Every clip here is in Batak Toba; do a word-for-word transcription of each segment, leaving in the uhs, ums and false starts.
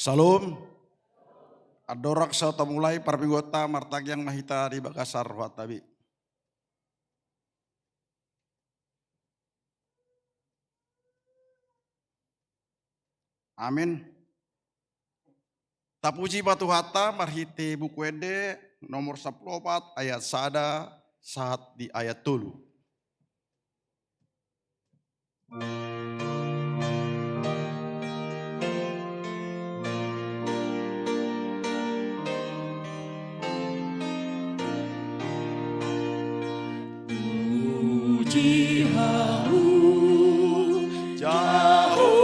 Shalom. Andorang so tamulai parmingguonta, martangiang ma hita di bagasan rohanta be. Amin. Tapuji ma Tuhanta marhite Buku Ende nomor sampulu opat ayat sada sahat di ayat tolu. Puji Hamu, Jahowa,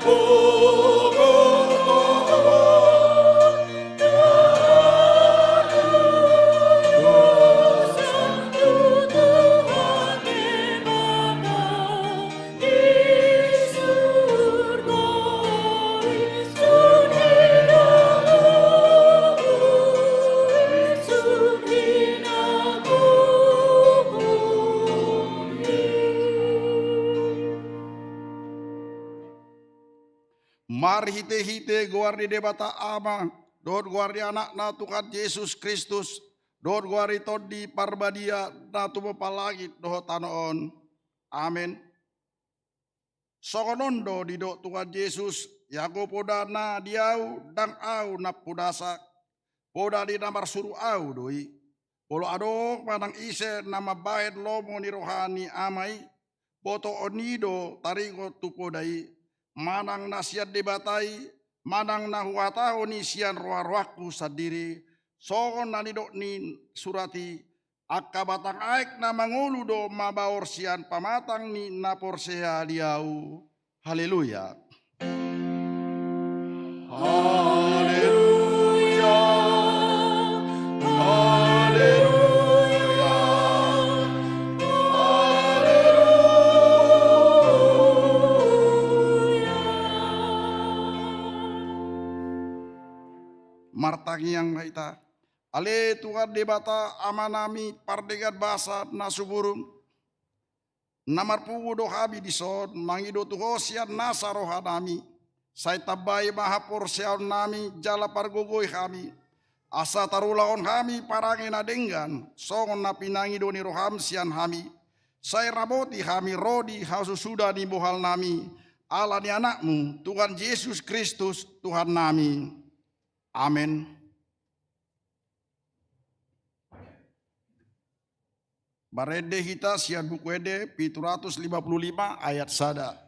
tutu. Marhitehite goar ni Debata Ama, dohot goar ni Anakna Tuhan Jesus Kristus, dohot goar ni Tondi Parbadia na tumompa langit dohot tano on. Amen. Songon on do didok Tuhan Jesus: Ia anggo podana di Ahu, ndang Ahu nampunasa, poda ni na marsuru Ahu do i. Molo adong manang ise na mambahen lomo ni roha ni Ama i, botoon i do taringot tu poda i. Manang na sian Debata i, manang na huhatahon i sian roharohangku sandiri, songon na nidok ni surat i: Angka batang aek na mangolu do mabaor sian pamatang ni na porsea di Ahu. Haleluya. Haleluya. Haleluya. Haleluya. Martangiang ma hita. Ale Tuhan Debata Amanami pardenggan basa na sumurung, na marpungu do hami dison mangido tu Ho sian nasa rohanami. Sai tambai ma haporseaonnami jala pargogoi hami, asa tarulahon hami parange na denggan songon na pinangido ni roham sian hami. Sai ramoti hami ro di hasusuda ni bohalnami, ala ni Anakmu Tuhan Jesus Kristus Tuhannami. Amen. Marende hita sian Buku Ende pitu ratus lima puluh lima ayat sada.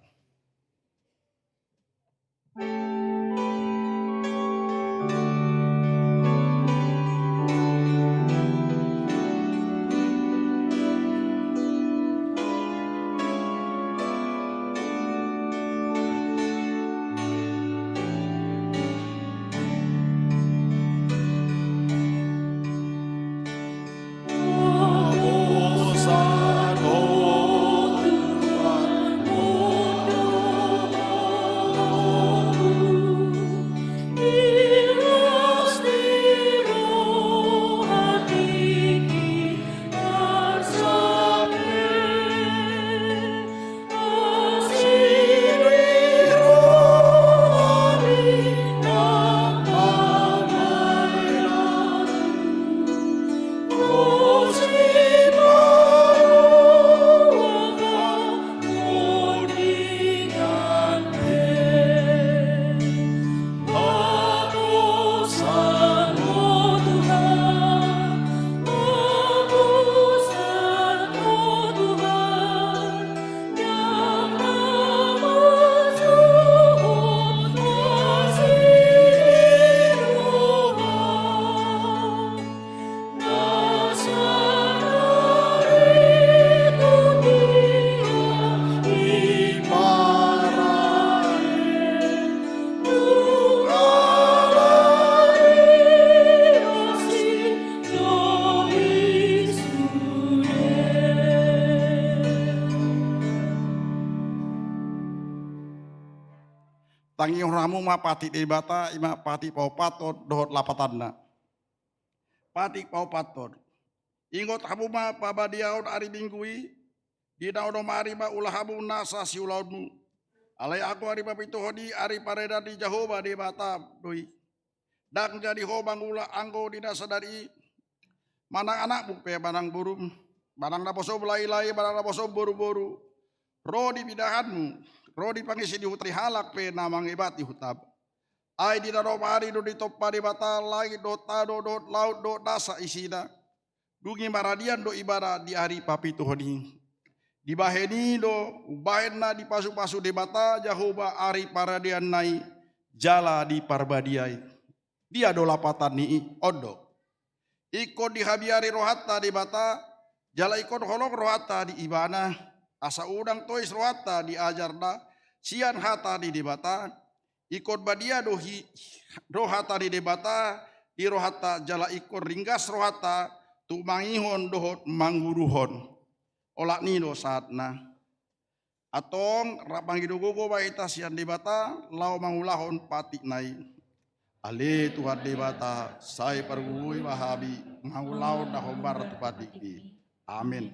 Tangihon hamu ma patik Debata, i ma patik paopathon dohot lapatanna. Patik paopathon. Ingot hamu ma pabadiaon ari Minggu i, di na onom ari ma ula hamu nasa siulaonmu. Alai anggo ari papituhon i ari paradian ni Jahowa Debata do i. Ndang jadi ho mangula anggo di na sadari i, manang anakmu pe manang borum, manang naposom lae-lae manang naposom boru-boru, ro di pinahanmu, ro di pangisi ni huta ni halak pe na mangebati hutam. Ai di na onom ari do ditompa Debata langit dohot tano dohot laut dohot nasa isina. Dung i maradian do ibana di ari papituhon i. Dibahen i do umbahen na dipasu-pasu Debata Jahowa ari paradianna i jala diparbadiai. Dia do lapatan ni i? On do. Ingkon dihabiari rohanta Debata, jala ingkon holong rohanta di Ibana, asa unang tois rohanta di ajarna sian hata ni Debata. Ingkon badia do hi-, rohanta di Debata di rohanta, jala ingkon ringgas rohanta tumangihon dohot manguruhon. Olat ni do sahatna. Antong rap mangido gogo ma hita sian Debata laho mangulahon patikna i. Ale Tuhan Debata, sai pargogoi ma hami mangulahon na hombar tu patikmi. Amen.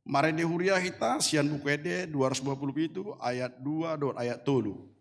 Marende huria hita sian Buku Ende dua ratus dua puluh pitu ayat dua dohot ayat tolu.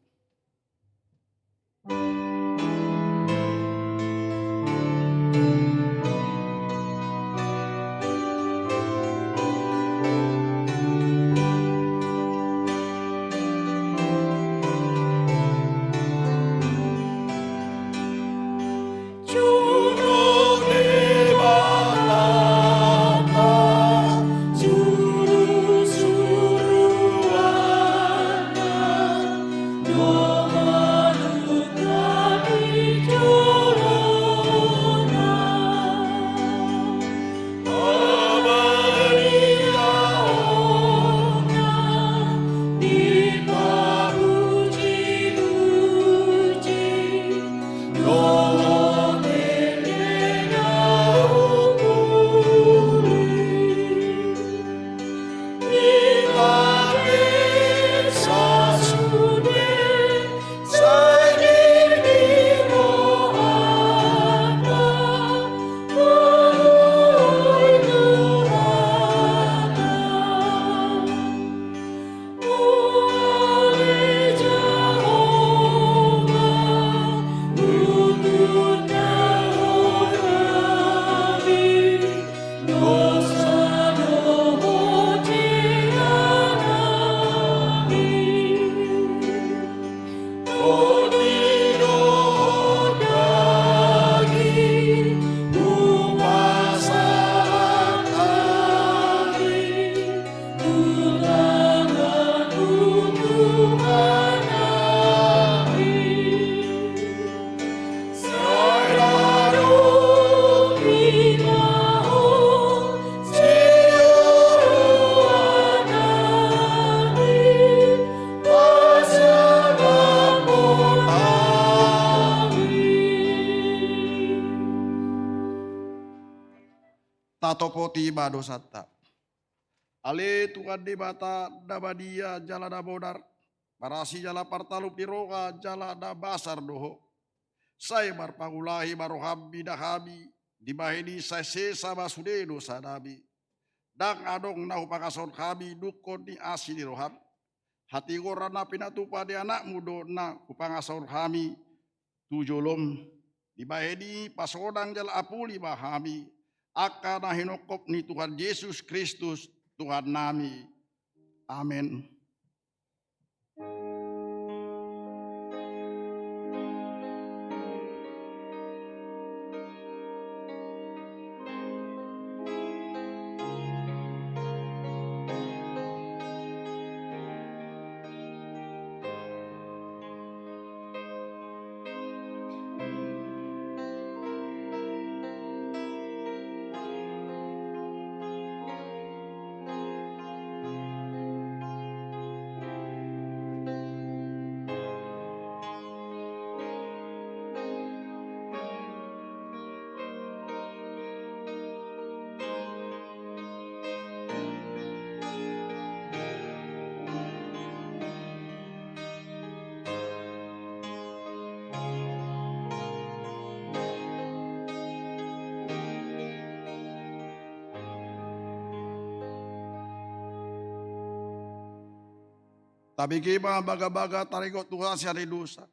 Tatopoti ma dosanta. Ale Tuhan Debata na badia jala na bonar, marasi jala partalup ni roha jala na basar do Ho. Sai marpangulahi ma roham mida hami, dibahen i sai sesa ma sude dosanami. Ndang adong na hupangasahon hami dungkon ni asi ni roham. Hatigoran na pinatupa ni anakmu do na hupangasahon hami tu jolom. Dibahen i pasonang jala apuli ma hami, angka na hinongkop ni Tuhan Jesus Kristus Tuhannami. Amen. Tabege ma bagabaga taringot tu hasea ni dosa.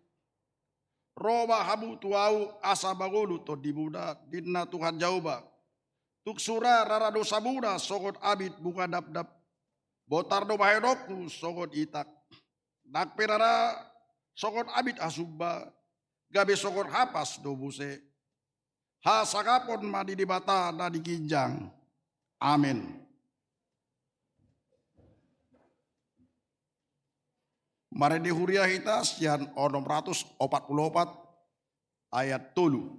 Ro ma hamu tu ahu asa mangolu tondimuna, ninna Tuhan Jahowa. Tung sura rara dosamuna songon abit bunga napnap. Botar do bahenonku songon itak. Nang pe rara songon abit hasumba, gabe songon hapas do muse. Hasangapon ma di Debata na di ginjang. Amen. Marende huria hita sian onom ratus opat pulu opat ayat tolu.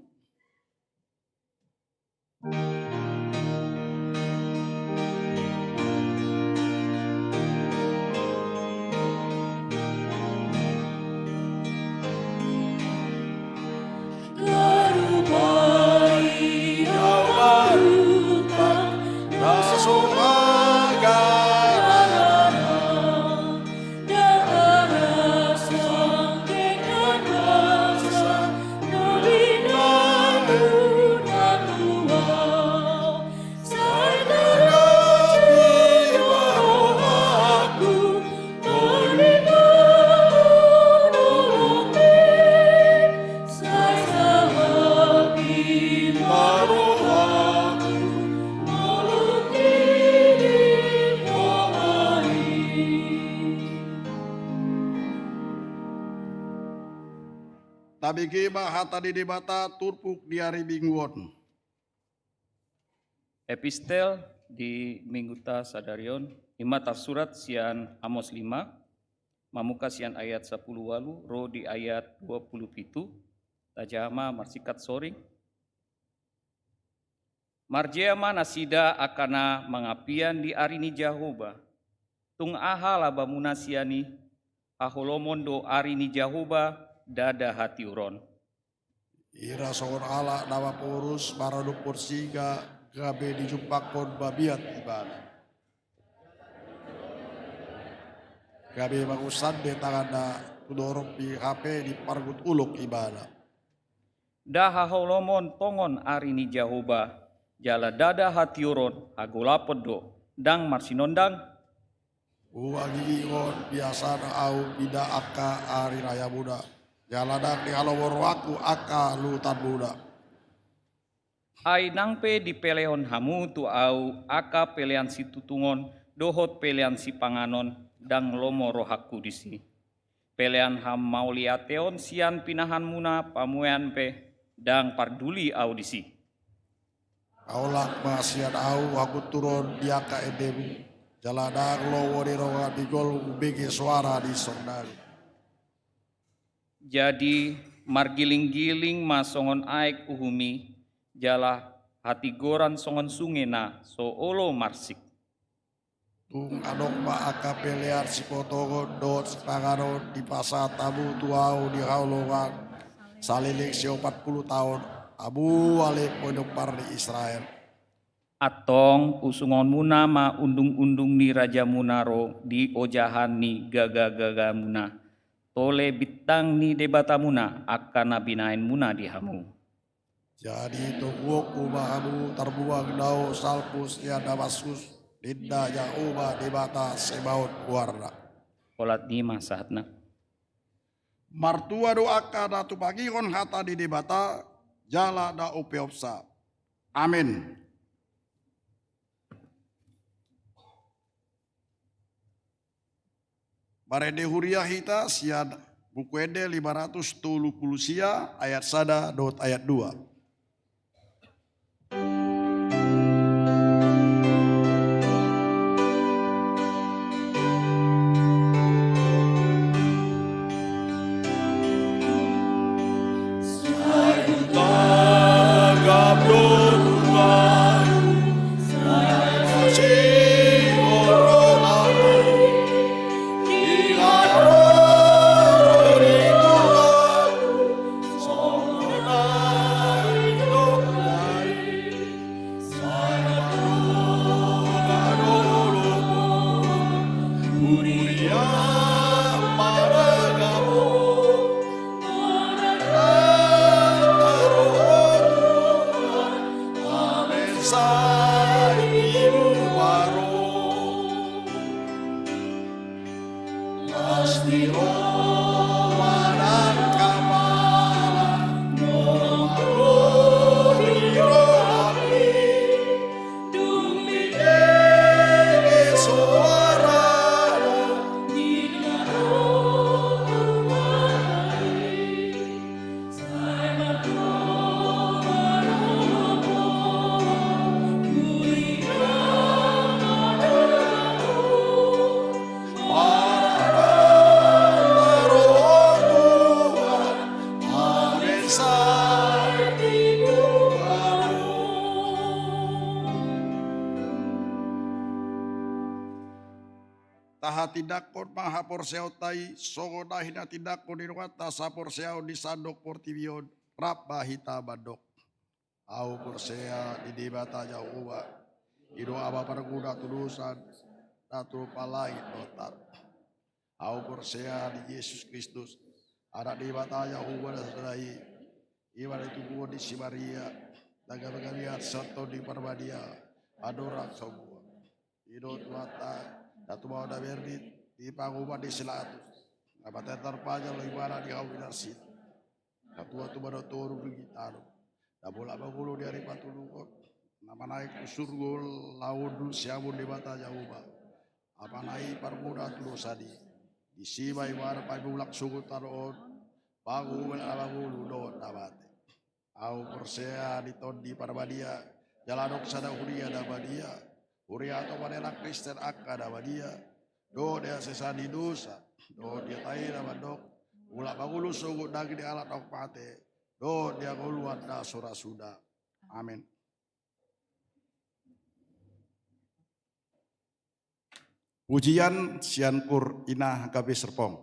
Tabege ma hata ni Debata turpuk di ari Minggu on. Epistel di Mingguta sadari on, i ma tarsurat sian Amos lima, mamungka sian ayat sapuluh ualu ro di ayat dua puluh pitu, tajaha ma marsingkat soring. Marjea ma nasida angka na mangampian di ari ni Jahowa. Tung aha labamuna sian i? Haholomon do ari ni Jahowa, ndada hatiuron. Ira songon halak na maporus maradophon singa, gabe dijumpangkon mabiat ibana. Gabe mangusande tanganna tu dorong, hape dipargut ulok ibana. Nda haholomon tongon ari ni Jahowa, jala ndada hatiuron, hagolapon do, ndang marsinondang. Huagigihon biasana ahu mida angka ari rayamuna, jala ndang dihalomo rohangku angka luhutanmuna. Ai nang pe dipelehon hamu tu ahu angka pelean situtungon dohot pelean sipanganon, ndang lomo rohangku disi. Pelean hamauliateon sian pinahanmuna pamuean pe, ndang parduli ahu disi. Paulak ma sian ahu hagunturon di angka endemu, jala ndang lomo ni roha di ngolu umbege soara ni sordadu. Jadi margilinggiling ma songon aek uhum i, jala hatigoran songon sunge na so olo marsik. Tung adong ma angka pelean sipotongon dohot sipanganon dipasahat hamu tu ahu di haholongan, saleleng siopat pulu taon, hamu ale pinompar ni Israel. Antong usungonmuna ma undungundung ni rajamuna ro di ojahan ni gagagagamuna, tole bintang ni debatamuna angka na binahenmuna di hamu. Jadi toguonku ma hamu tarbuang dao salpu sian Damaskus, ninna Jahowa Debata Sebaot goarna. Holan i ma sahatna. Martua do angka na tumangihon hata ni Debata, jala na umpeopsa. Amen. Marende huria hita sian Buku Ende lima ratus tolu pulu sia, ayat sada dohot ayat dua. Tahatindangkon ma haporseaonta i songon na hinatindangkon ni dongan ta saporseaon di sandok portibi on. Rap ma hita mandok: Ahu porsea di Debata Jahowa, i do Ama parguna tu dosa, na tu langit dohot tano. Ahu porsea di Jesus Kristus, Anak ni Debata Jahowa na sada i, i ma na ditubuhon ni si Maria, na gabe gabean sian Tondi Parbadia, andorang sombua. I do Tuhanta, na tumaon na berdit, di panguhuman ni si Pilatus, na mate tarpajal, lobi ibana di hau ni narsita. Na tua tu badan toru di tano, na mulak mangolu di ari patoluhon, na manaek tu surgo, laho hundul siamun Debata Jahowa, Amana i parguna tu dosa i. Disi ma ibana paimulak sogot tano on, panguhuman na mangolu dohot na mate. Ahu porsea di Tondi Parbadia, jala adong sada huria na badia, huria atoman ni halak Kristen angka na badia, dohot di hasesaan ni dosa, dohot di hata i na mandok, mulak mangolu sogot daging ni halak naung mate, dohot di hangoluan na so ra suda. Amen. Pujian sian Koor Ina H K B Serpong.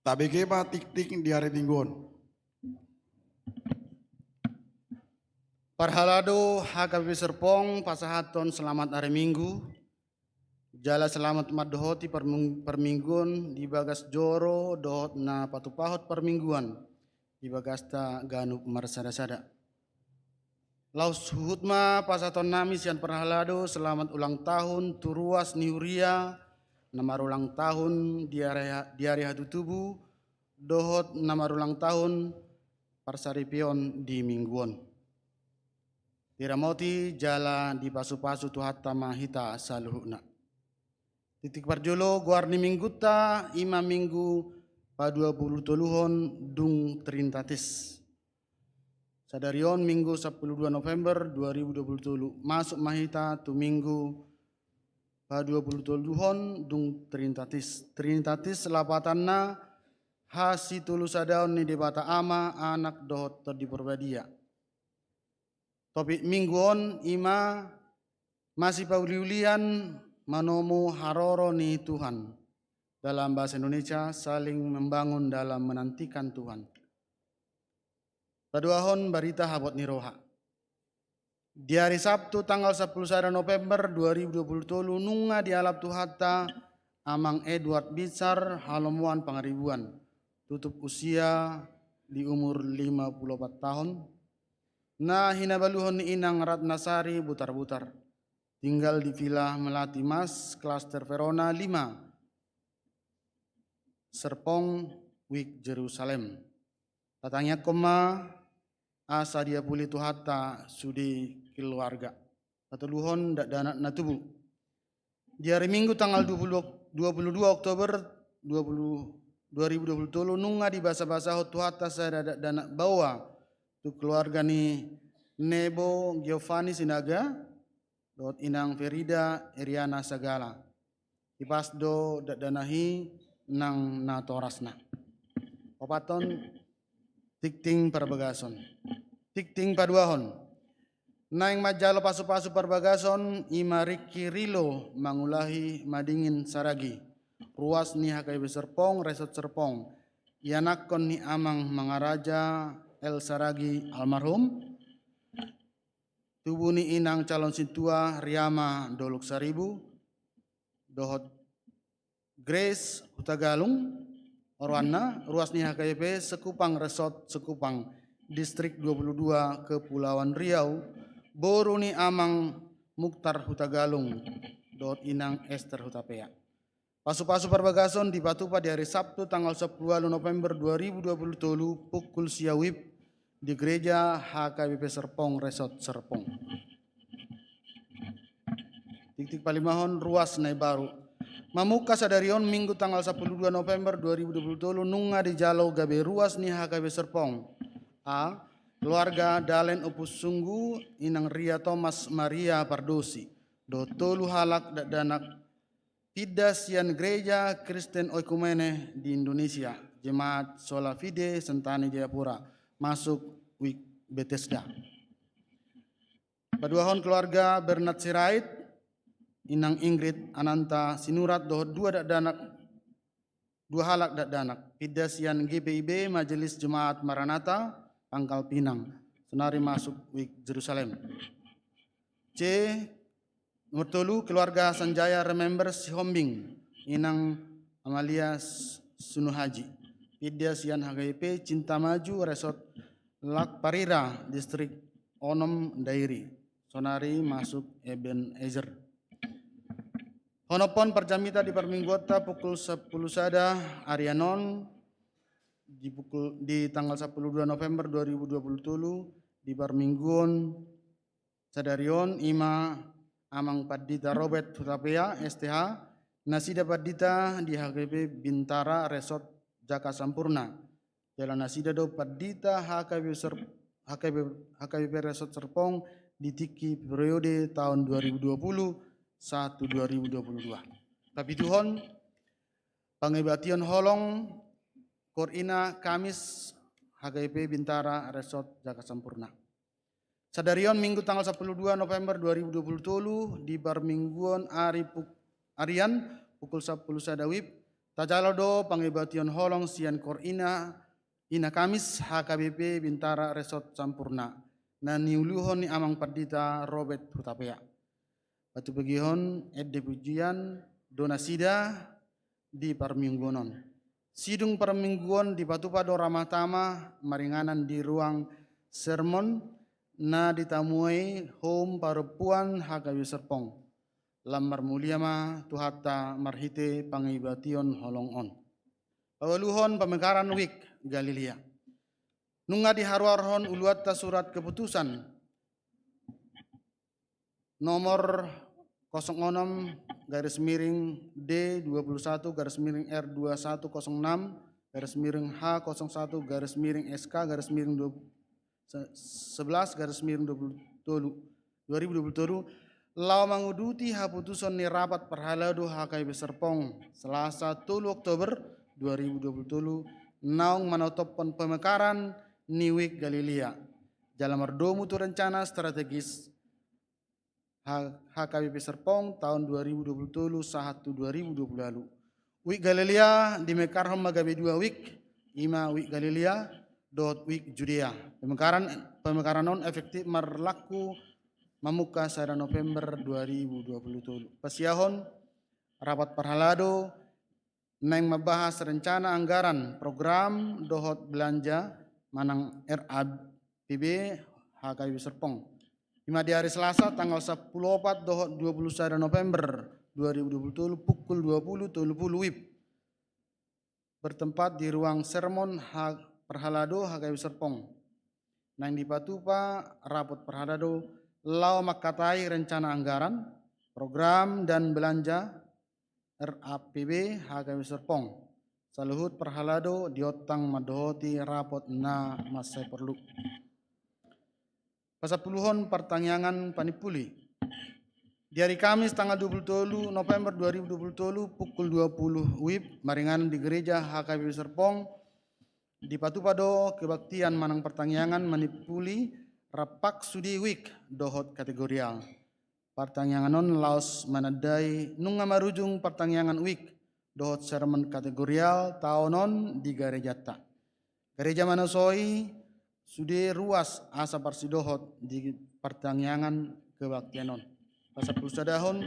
Tabege ma tiktik di ari Minggu on. Parhalado H K B P Serpong pasahathon selamat ari Minggu, jala selamat mandohoti parming-, parmingguon di bagas joro dohot na patupahon parmingguan di bagasta ganup marsada-sada. Laos huhut ma pasahatonnami sian parhalado selamat ulang tahun tu ruas ni huria na marulang tahun di ari, di ari hatutubu, dohot na marulang tahun parsaripeon di Minggu on. Diramoti jala dipasupasu Tuhanta ma hita saluhutna. Tiktik parjolo, goar ni Minggunta i ma Minggu paduapulutoluhon dung Trinitatis. Sadari on Minggu sampulu dua November dua ribu dua pulu tolu, masuk ma hita tu Minggu paduapulutoluhon dung Trinitatis. Trinitatis lapatanna hasitolusadaon ni Debata Ama, Anak dohot Tondi Porbadia. Topik Minggu on i ma masipauliulian manomu haroro ni Tuhan. Dalam bahasa Indonesia, saling membangun dalam menantikan Tuhan. Paduahon barita habot ni roha. Di ari Sabtu tanggal sampulu sada November dua ribu dua pulu tolu nunga dialap Tuhanta Amang Edward Binsar halomoan pangaribuan, tutup usia di umur lima pulu opat tahun, na hinabaluhon ni inang Ratnasari Butarbutar, tinggal di Villa Melati Mas, Klaster Verona lima, Serpong, Wijk Jerusalem. Tatangiangkon ma asa diapuli Tuhanta sude keluarga. Patoluhon dakdanak na tubu. Di ari Minggu tanggal dua puluh, dua puluh dua Oktober dua puluh, dua ribu dua puluh tolu nunga dibasabasahon Tuhanta sada dakdanak baoa tu keluarga ni Nebo Giovanni Sinaga dohot inang Ferida Eriana Sagala. Ipas do dakdanak i nang natorasna. Opathon, tiktik parbagason. Tiktik paduahon. Naeng manjalo pasupasu parbagason i ma Riki Rilo mangulahi Madingin Saragi, ruas ni H K B P Serpong, Resort Serpong, ianakhon ni Amang Mangaraja L Saragi almarhum, tubu ni inang calon sintua Riama Dolok Saribu, dohot Grace Hutagalung, oroanna, ruas ni H K B P Sekupang, Resort Sekupang, Distrik dua puluh dua, Kepulauan Riau, boru ni Amang Muktar Hutagalung dohot inang Ester Hutapea. Pasupasu parbagason dipatupa di ari Sabtu tanggal sampulu ualu November dua ribu dua pulu tolu pukul sia WIB di Gereja H K B P Serpong, Resort Serpong. Tiktik palimahon, ruas na imbaru. Mamungka sadari on Minggu tanggal sampulu dua November dua ribu dua pulu tolu nunga dijalo gabe ruas ni H K B P Serpong. A. Keluarga Dalen Ompu Sunggu, inang Ria Thomas Maria Pardosi, dohot tolu halak dakdanak pinda sian Gereja Kristen Oikumene di Indonesia, Jemaat Sola Fide Sentani Jayapura, masuk WIB Betesda. Paduahon keluarga Bernard Sirait, inang Ingrid Ananta Sinurat dohot dua dakdanak, dua halak dakdanak, pinda sian G P I B Majelis Jemaat Maranatha Pangkal Pinang, sonari masuk WIB Jerusalem. C. Nomor tolu, keluarga Sanjaya Remember Sihombing, inang Amalia S-, Sunuhaji, pinda sian H K B P Cinta Maju, Resort Lakparira, Distrik onom Dairi, sonari masuk Ebenezer. Honophon parjamita di parmingguonta pukul sampulu sada arian on, di pukul, di tanggal sampulu dua November dua ribu dua pulu tolu, di parmingguon sadari on i ma Amang Pandita Robert Hutapea, S T H, nasida pandita di H K B P Bintara Resort Jaka Sampurna. Jala nasida do pandita H K B P Ser-, H K B P, H K B P Resort Serpong di tingki periode taon dua ribu dua pulu satu dua ribu dua pulu dua. Papituhon, pangebation holong Koor Ina Kamis H K B P Bintara Resort Jaka Sampurna. Sadari on Minggu tanggal sampulu dua November dua ribu dua pulu tolu di parmingguon ari puk-, arian pukul sampulu sada WIB, Tajalo do pangibation holong sian Kor Ina, Ina Kamis H K B P Bintara Resort Sampoerna, na niuluhon ni Amang Pandita Robert Hutapea. Patupahon ende pujian do nasida di parmingguon on. Sidung parmingguon dipatupa do ramah tamah maringanan di ruang sermon na ditamuai Home Parompuan H K B Serpong. Lam marmulia ma Tuhanta marhite pangibation holong on. Paualuhon pamekaran Wijk Galilea. Nunga diharuarhon uluanta surat keputusan nomor kosong enam garis miring D dua puluh satu garis miring R dua satu kosong enam garis miring H kosong satu garis miring S K garis miring dua, se-, sebelas garis miring dua puluh tolu, dua ribu dua puluh tolu, laho manguduti haputuson ni rapat parhalado H K B Serpong, Selasa tolu Oktober dua ribu dua puluh tolu, naung manotophon pamekaran ni Wijk Galilea. Jala mardomu tu rencana strategis H-, H K B P Serpong taon dua ribu dua puluh tolu sahat tu dua ribu dua puluh ualu. Wijk Galilea dimekarhon ma gabe dua wijk, i ma Wijk Galilea dohot Wijk Judea. Pamekaran, pamekaran on efektif marlaku mamungka sada November dua ribu dua puluh tolu. Pasiahon rapat parhalado naeng mambahas rencana anggaran, program dohot belanja manang R A P B H K B P Serpong. I ma di hari Selasa tanggal sampulu opat dohot dua puluh sada November dua ribu dua puluh tolu pukul dua puluh tolu puluh WIB. Bertempat di ruang sermon H-, parhalado H K B P Serpong. Naeng dipatupa rapat parhalado laho mangkatai rencana anggaran, program dan belanja R A P B H K B P Serpong. Saluhut parhalado diontang mandohoti rapat na mansai porlu. Pasampuluhon partangiangan panimpuli. Di hari Kamis tanggal dua puluh tolu November dua ribu dua puluh tolu pukul dua puluh WIB maringanan di gereja H K B P Serpong dipatupa do kebaktian manang partangiangan manimpuli rampak sude wijk dohot kategorial. Partangiangan on laos manandai nunga marujung partangiangan wijk dohot sermon kategorial taon on di garejanta. Gareja manosoi sude ruas asa parsidohot di partangiangan kebaktian on. Pasampulu sadahon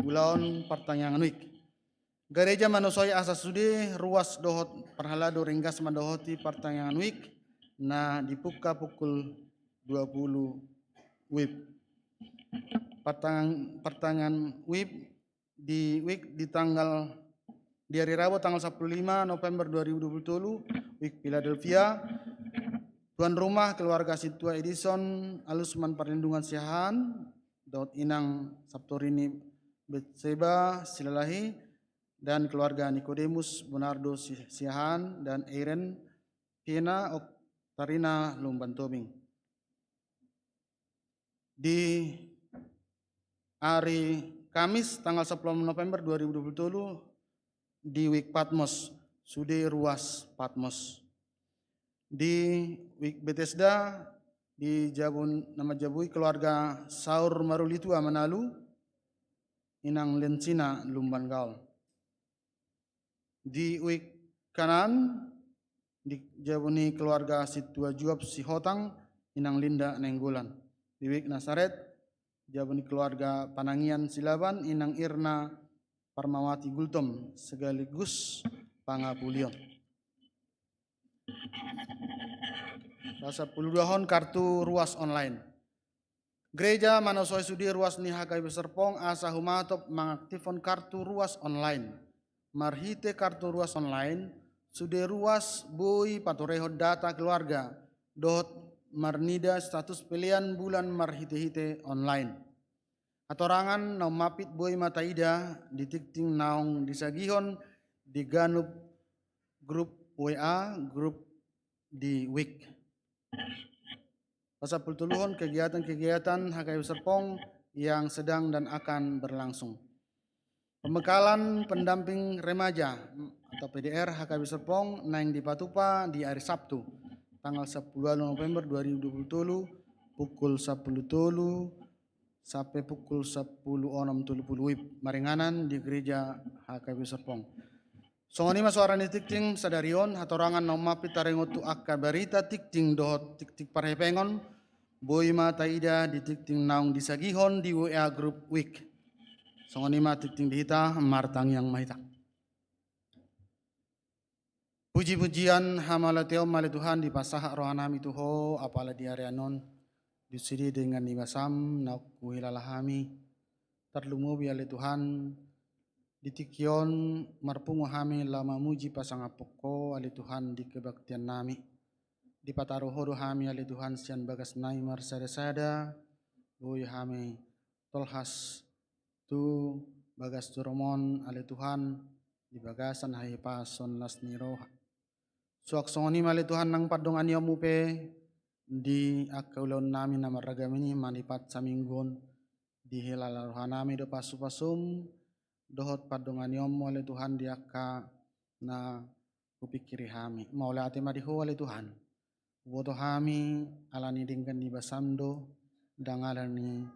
ulaon partangiangan wijk. Gareja manosoi asa sude ruas dohot parhalado ringgas mandohoti partangiangan wijk na dipungka pukul dua puluh WIB. Partangiangan, partangiangan WIB di wijk di tanggal, di hari Rabu tanggal sampulu lima November dua ribu dua puluh tolu, wijk Philadelphia. Tuan rumah keluarga Sintua Edison Alusman Parlindungan Siahaan, dohot inang Saptorini Betseba Silalahi, dan keluarga Nikodemus Bonardo Si-, Siahaan dan Eiren Piena Oktarina Lumban Tobing. Di hari Kamis tanggal sampulu onom November dua ribu dua puluh tolu di wijk Patmos, sude ruas Patmos. Di wijk Betesda di jabu, na manjabui keluarga Saur Marulitua Manalu, inang Lensina Lumban Gaol. Di wijk Kanaan di jabu ni keluarga Sintua Juab Sihotang, inang Linda Nainggolan. Di wijk Nasaret jabu ni keluarga Panangian Silaban, inang Irna Parmawati Gultom, sekaligus pangapulion. Pasampulu duahon kartu ruas online. Gareja manosoi sude ruas ni H K B P Serpong asa humatop mangaktifhon kartu ruas online. Marhite kartu ruas online, sude ruas boi patorehon data keluarga dohot marnida status pelean bulan marhitehite online. Hatorangan na ummampit boi ma taida di tingting naung disagihon di ganup grup W A, grup di wijk. Pasampulu toluhon kegiatan-kegiatan H K B P Serpong yang sedang dan akan berlangsung. Pembekalan pendamping remaja atau P D R H K B P Serpong naeng dipatupa di hari Sabtu, tanggal sampulu ualu November dua ribu dua puluh tolu, pukul sampulu tolu sampe pukul sampulu onom tolu pulu WIB maringanan di gereja H K B Serpong. Songon i ma suara ni tingting sadari on, hatorangan na ummampit taringot tu angka barita tingting dohot tingting parhepengon, boi ma taida di tingting naung disagihon di W A grup WIB. Songon i ma tingting di hita, martangiang ma hita. Puji-pujian hamauliateon ma ale Tuhan dipasahat rohanami tu Ho, apala di ari on, di sude denggan ni basam naung huhilala hami. Tarlumobi ale Tuhan, di tingki on marpungu hami laho mamuji pasangaphon Ho ale Tuhan di kebaktiannami. Dipataru Ho do hami ale Tuhan sian bagas nai marsada-sada, boi hami tolhas tu bagas joro-Mu on ale Tuhan, di bagasan hahipason las ni roha. Suang songon i ma ale Tuhan nang pandonganionMu pe di angka ulaonnami na marragam i manipat saminggu on, dihilala rohanami do pasu-pasuM dohot pandonganionMu ale Tuhan di angka na hupingkiri hami. Mauliate ma di Ho ale Tuhan. Huboto hami ala ni denggan ni basaM do, ndang ala ni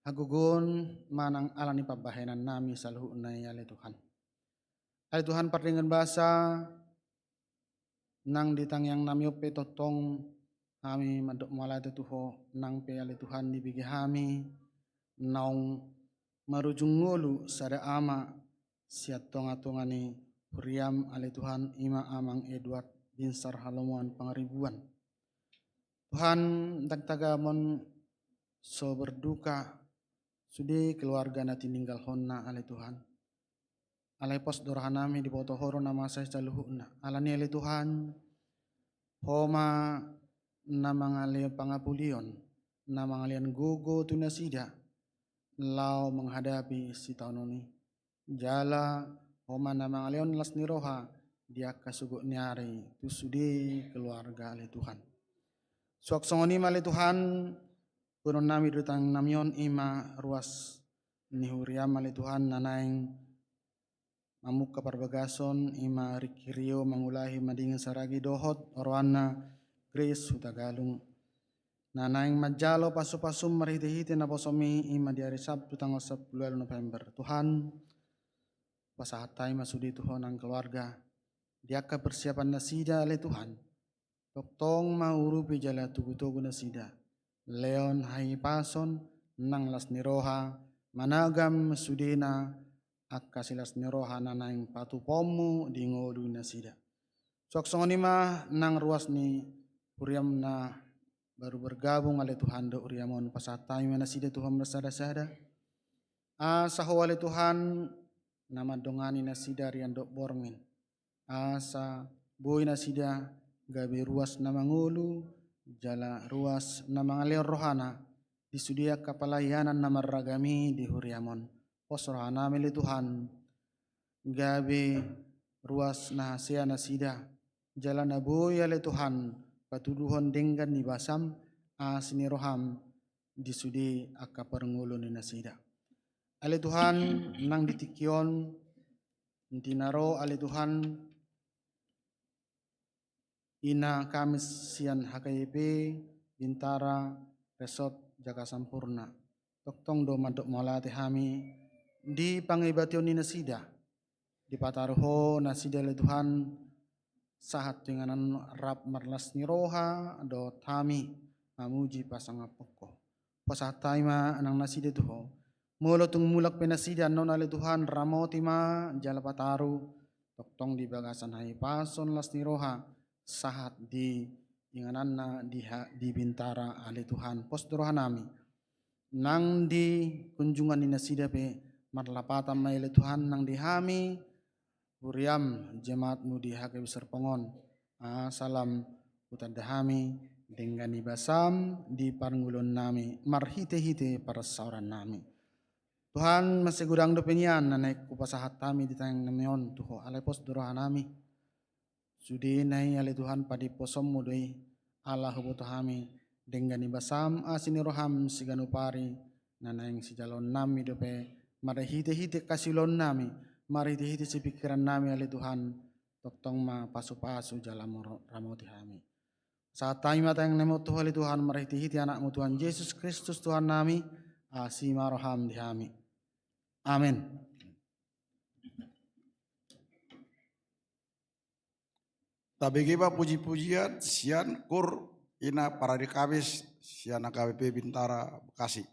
hagogoon manang ala ni pambahenannami saluhutna i ale Tuhan. Ale Tuhan pardenggan basa, nang di tangiangnami on pe tongtong hami mandok mauliate tu Ho, nang pe ale Tuhan dibege hami naung marujung ngolu sada ama sian tonga-tonga ni huriaM ale Tuhan, i ma Amang Edward Binsar Halomoan Pangaribuan. Tuhan, ndang tagamon so berduka sude keluarga na tininggalhonna ale Tuhan. Alai pos do rohanami diboto Ho do na masa i saluhutna. Ala ni i ale Tuhan, Ho ma na mangalehon pangapulion, na mangalehon gogo tu nasida laho menghadapi sitaonon i. Jala Ho ma na mangalehon las ni roha di angka sogot ni ari tu sude keluarga ale Tuhan. Suang songon i ma ale Tuhan, boanonnami do tangiangnami on, i ma ruas ni huriaM ale Tuhan na naeng mamungka parbagason, i ma Riki Rio mangulahi Madingin Saragi dohot oroanna Grace Hutagalung. Na naeng manjalo pasu-pasuM marhite-hite naposoMi, i ma di ari Sabtu tanggal sampulu ualu November. Tuhan, pasahat hami ma sude tu Ho nang keluarga. Di angka persiapan nasida ale Tuhan, tongtong ma urupi jala togu-togu nasida. Lehon hahipason nang las ni roha, managam sudena angka silas ni roha na naeng patupaonMu di ngolu nasida. Suang songon i ma nang ruas ni huriaM na baru bergabung ale Tuhan dohot huriaM on, pasahat hami ma nasida tu Ho marsada-sada. Asa Ho ale Tuhan na mandongani nasida arian dohot borngin. Asa boi nasida gabe ruas na mangolu, jala ruas na mangalehon rohana di sude angka pelayanan na marragam i di huriaM on. Pos rohanami ale Tuhan, gabe ruas na hasea nasida, jala na boi ale Tuhan patuduhon denggan ni basaM, asi ni rohaM di sude angka parngoluon ni nasida. Ale Tuhan, nang di tingki on, di na ro ale Tuhan, Ina Kamis sian H K I P Bintara Resort Jakarta Sampurna. Tongtong do mandok mauliate hami di pangibation ni nasida. Dipataru Ho nasida ale Tuhan sahat tu inganan rap marlas ni roha dohot hami mamuji pasangaphon Ho. Pasahat hami ma nang nasida tu Ho. Molo tung mulak pe nasida annon ale Tuhan, ramoti ma jala pataru, tongtong di bagasan hahipason las ni roha, sahat di ingananna di ha-, di Bintara ale Tuhan. Pos do rohanami. Nang di kunjungan ni nasida pe marlapatan ma i ale Tuhan, nang di hami huriaM, jemaatMu di H K B Serpong on. Ah, salam hutanda hami denggan ni basaM di parngoluonnami marhite-hite parsaorannami. Tuhan, mansai godang dope nian na naeng hupasahat hami di tangiangnami on tu Ho, alai pos do rohanami. Sudena i ale Tuhan padipposanMu do i, ala huboto hami denggan ni basaM, asi ni rohaM siganup ari, na naeng sijaloonnami dope, marhite-hite hasiulaonnami, marhite-hite sipingkirannami ale Tuhan, tongtong ma pasu-pasu jala moro-, ramoti hami. Sahat hami ma tangiangnami on tu Ho ale Tuhan, marhite-hite AnakMu Tuhan Jesus Kristus Tuhannami, Asi ma roham di hami. Amen. Tabege ma puji-pujian sian Kur Ina Paradi Kamis sian H K B P Bintara Bekasi.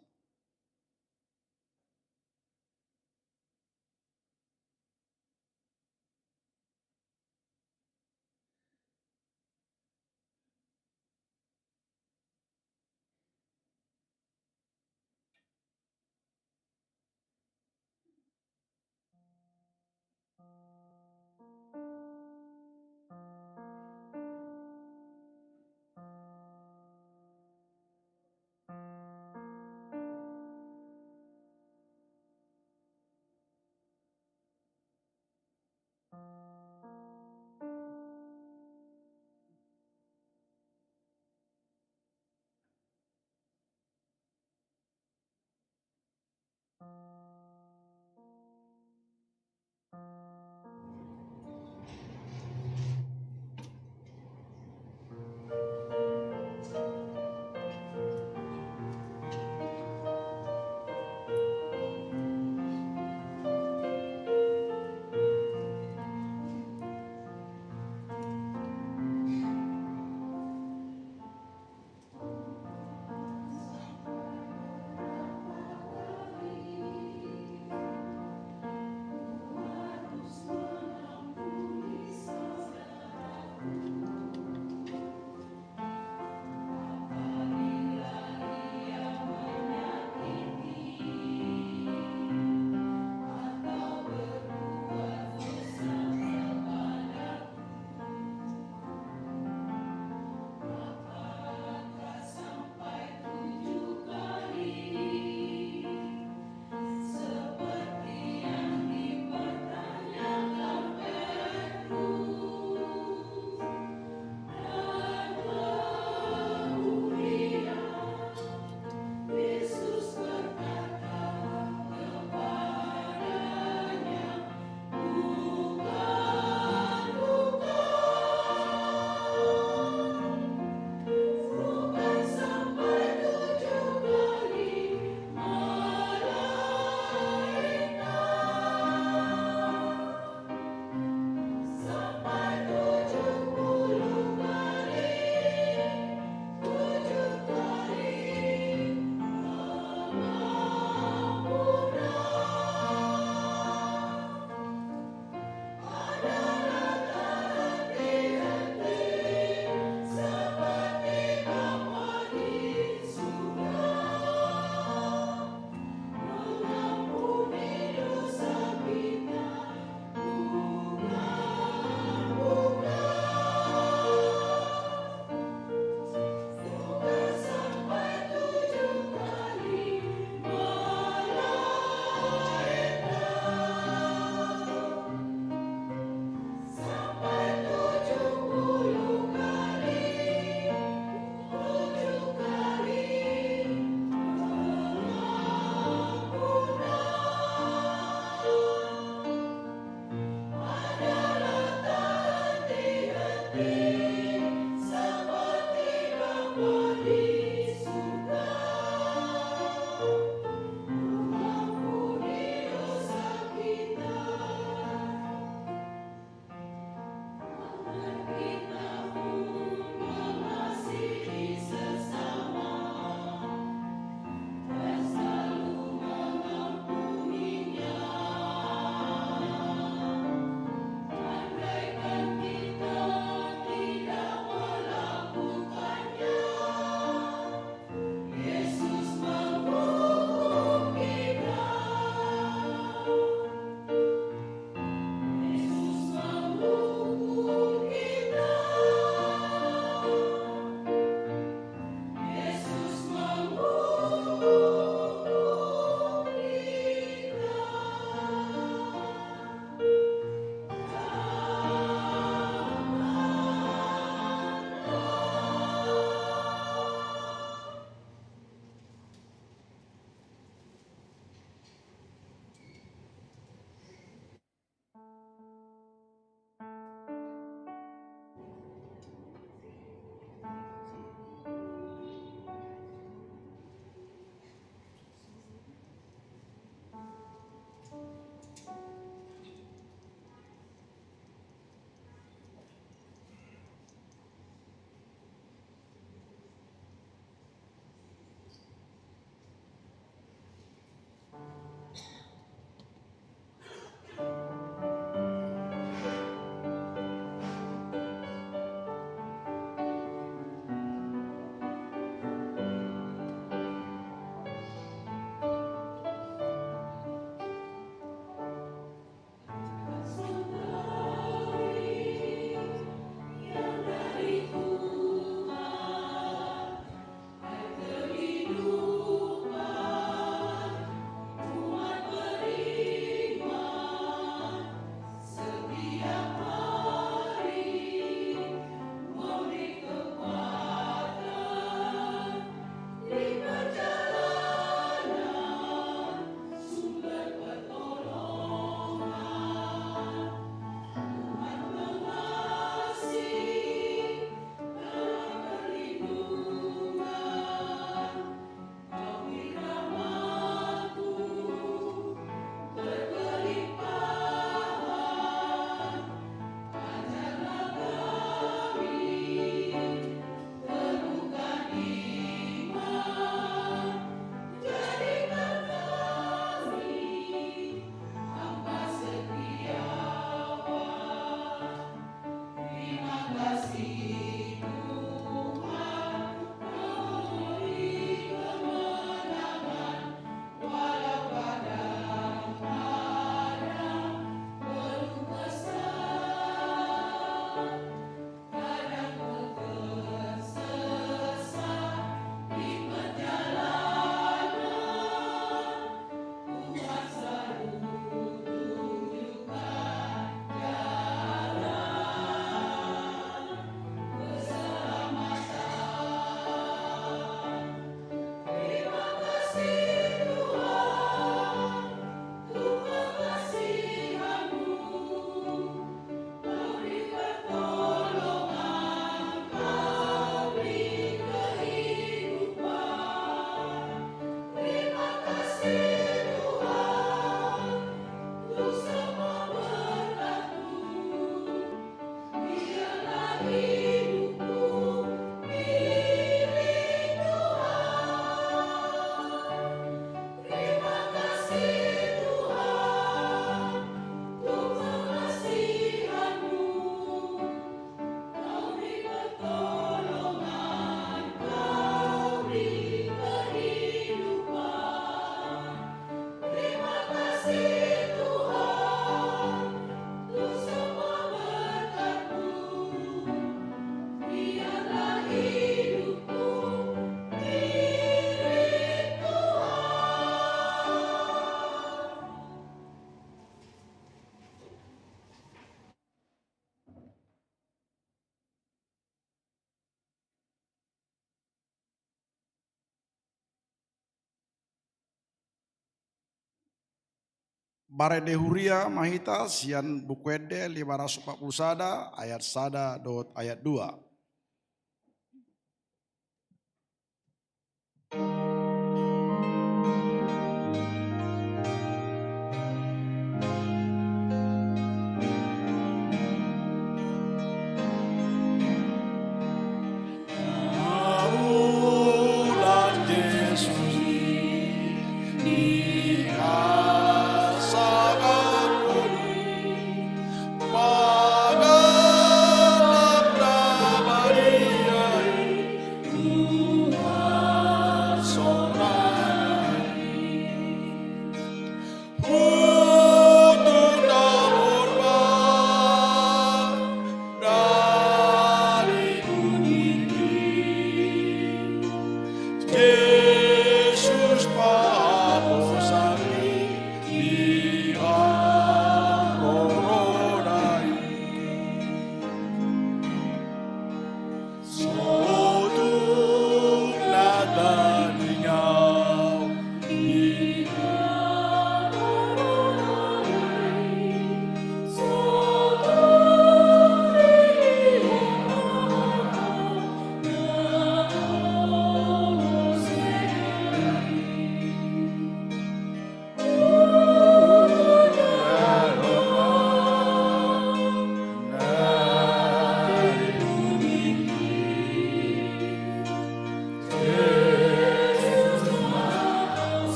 Marende huria ma hita sian Buku Ende lima ratus empat puluh sada, ayat sada dohot ayat dua.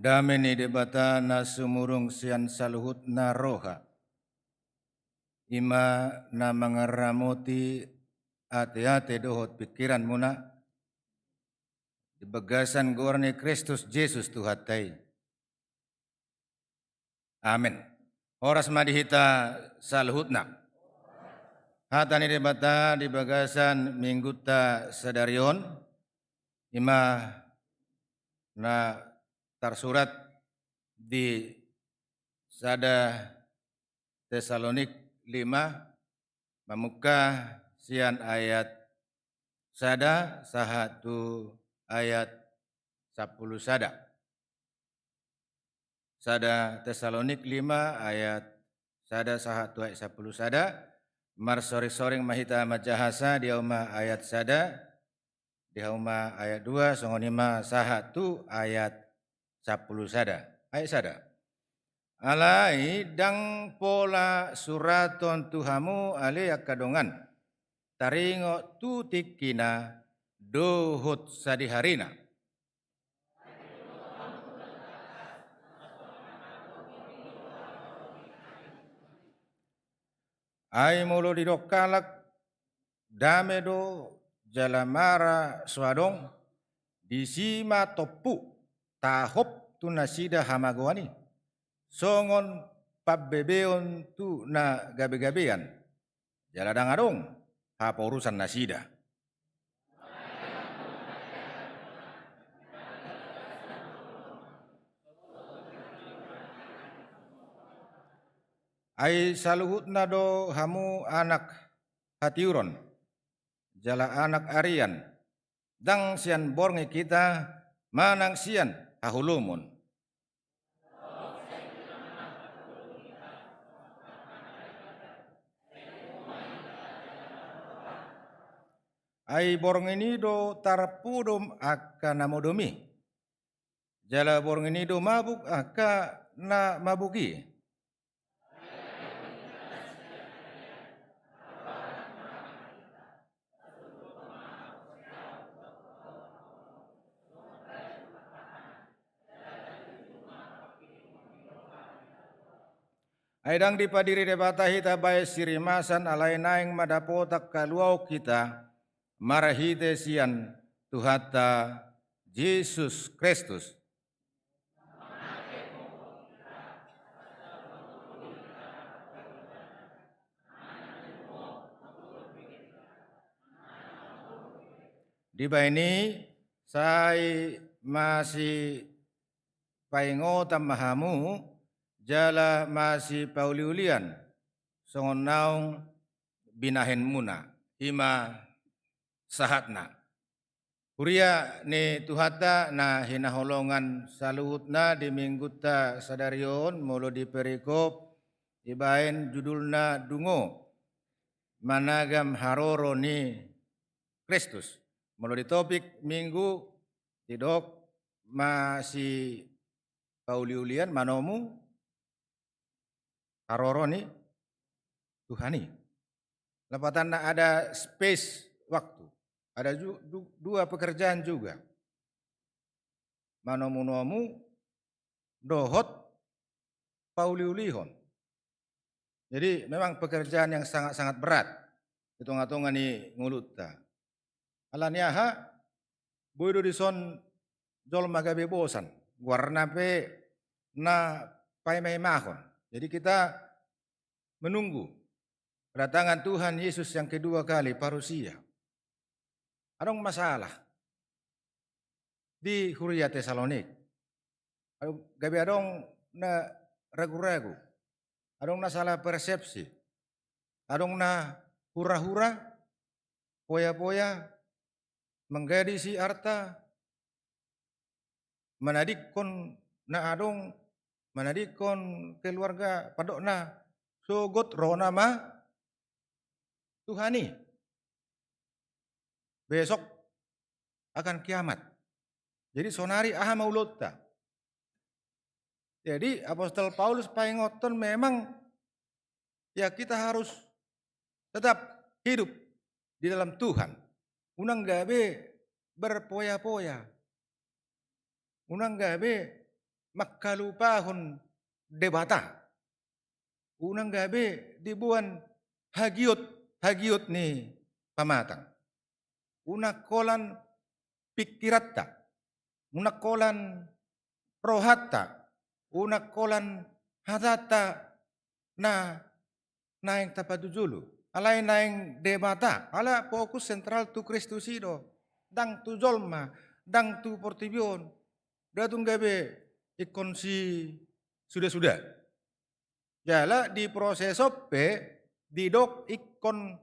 Dame ni Debata na sumurung sian saluhutna roha, i ma na mangaramoti ateate dohot pingkiranmuna, di bagasan goar ni Kristus Jesus Tuhanta i. Amen. Horas ma di hita saluhutna. Hata ni Debata di bagasan minggunta sadari on, i ma na tarsurat di sada Tesalonik lima, mamungka sian ayat sada sahat tu ayat sampulu sada. Sada Tesalonik lima ayat sada sahat tu ayat sampulu sada. Marsoringsoring ma hita manjahasa, di au ma ayat sada, di au ma ayat dua, songon i ma sahat tu ayat sampulu sada. Ayat sada. Alai ndang pola surathon tu hamu ale angka dongan, taringot tu tingkina dohot sadiharina. Ai molo didok halak, dame do jala mara so adong, disi ma tompu tahop tu nasida hamagoan i, songon pambebeon tu na gabegabean, jala ndang adong haporusan nasida. Ai saluhutna do hamu anak hatiuron, jala anak arian, ndang sian borngin hita manang sian haholomon. Ai borngin i do tarpudom angka na modom i, jala borngin i do mabuk angka na mabuk i. Ai ndang dipadiri Debata hita bahen sirimasan, alai naeng ma dapotan haluaon hita marhite sian Tuhanta Jesus Kristus. Dibahen i sai masipaingotan ma hamu jala masipauliulian songon naung binahenmuna. I ma sahatna. Huria ni Tuhanta na hinaholongan saluhutna, di minggunta sadari on molo di perikop ibaen judulna dungo managam haroro ni Kristus. Molo di topik minggu didok masipauliulian manomu haroro ni Tuhan i. Lapatanna ada space waktu. Ada ju- du- dua pekerjaan juga. Manomu-nomu dohot pauliulihon. Jadi memang pekerjaan yang sangat-sangat berat di tonga-tonga ni ngolunta. Alani aha? Boi do dison jolma gabe bosan, goarna pe na paima-imahon. Jadi kita menunggu kedatangan Tuhan Yesus yang kedua kali parousia. Adong masalah di huria Tesalonik. Adong, gabe adong na ragu-ragu. Adong na salah persepsi. Adong na hura-hura, poya-poya, manggadisi arta, manadingkon na adong, manadingkon keluarga, pandokna sogot ro nama Tuhan i. Besok akan kiamat. Jadi sonari aha ma ulaonta? Jadi Apostel Paulus paingothon memang, ya, kita harus tetap hidup di dalam Tuhan. Unang gabe berpoya-poya. Unang gabe mangkalupahon Debata. Unang gabe diboan hagiot-hagiot ni pamatang. Unang holan pingkiranta, unang holan rohanta, unang holan hatanta na naeng tapatujolo. Alai naeng Debata, ala fokus sentral tu Kristus i do. Ndang tu jolma, ndang tu portibi on. Nda tung gabe ingkon sisuda-suda. Jala di proses on pe didok ingkon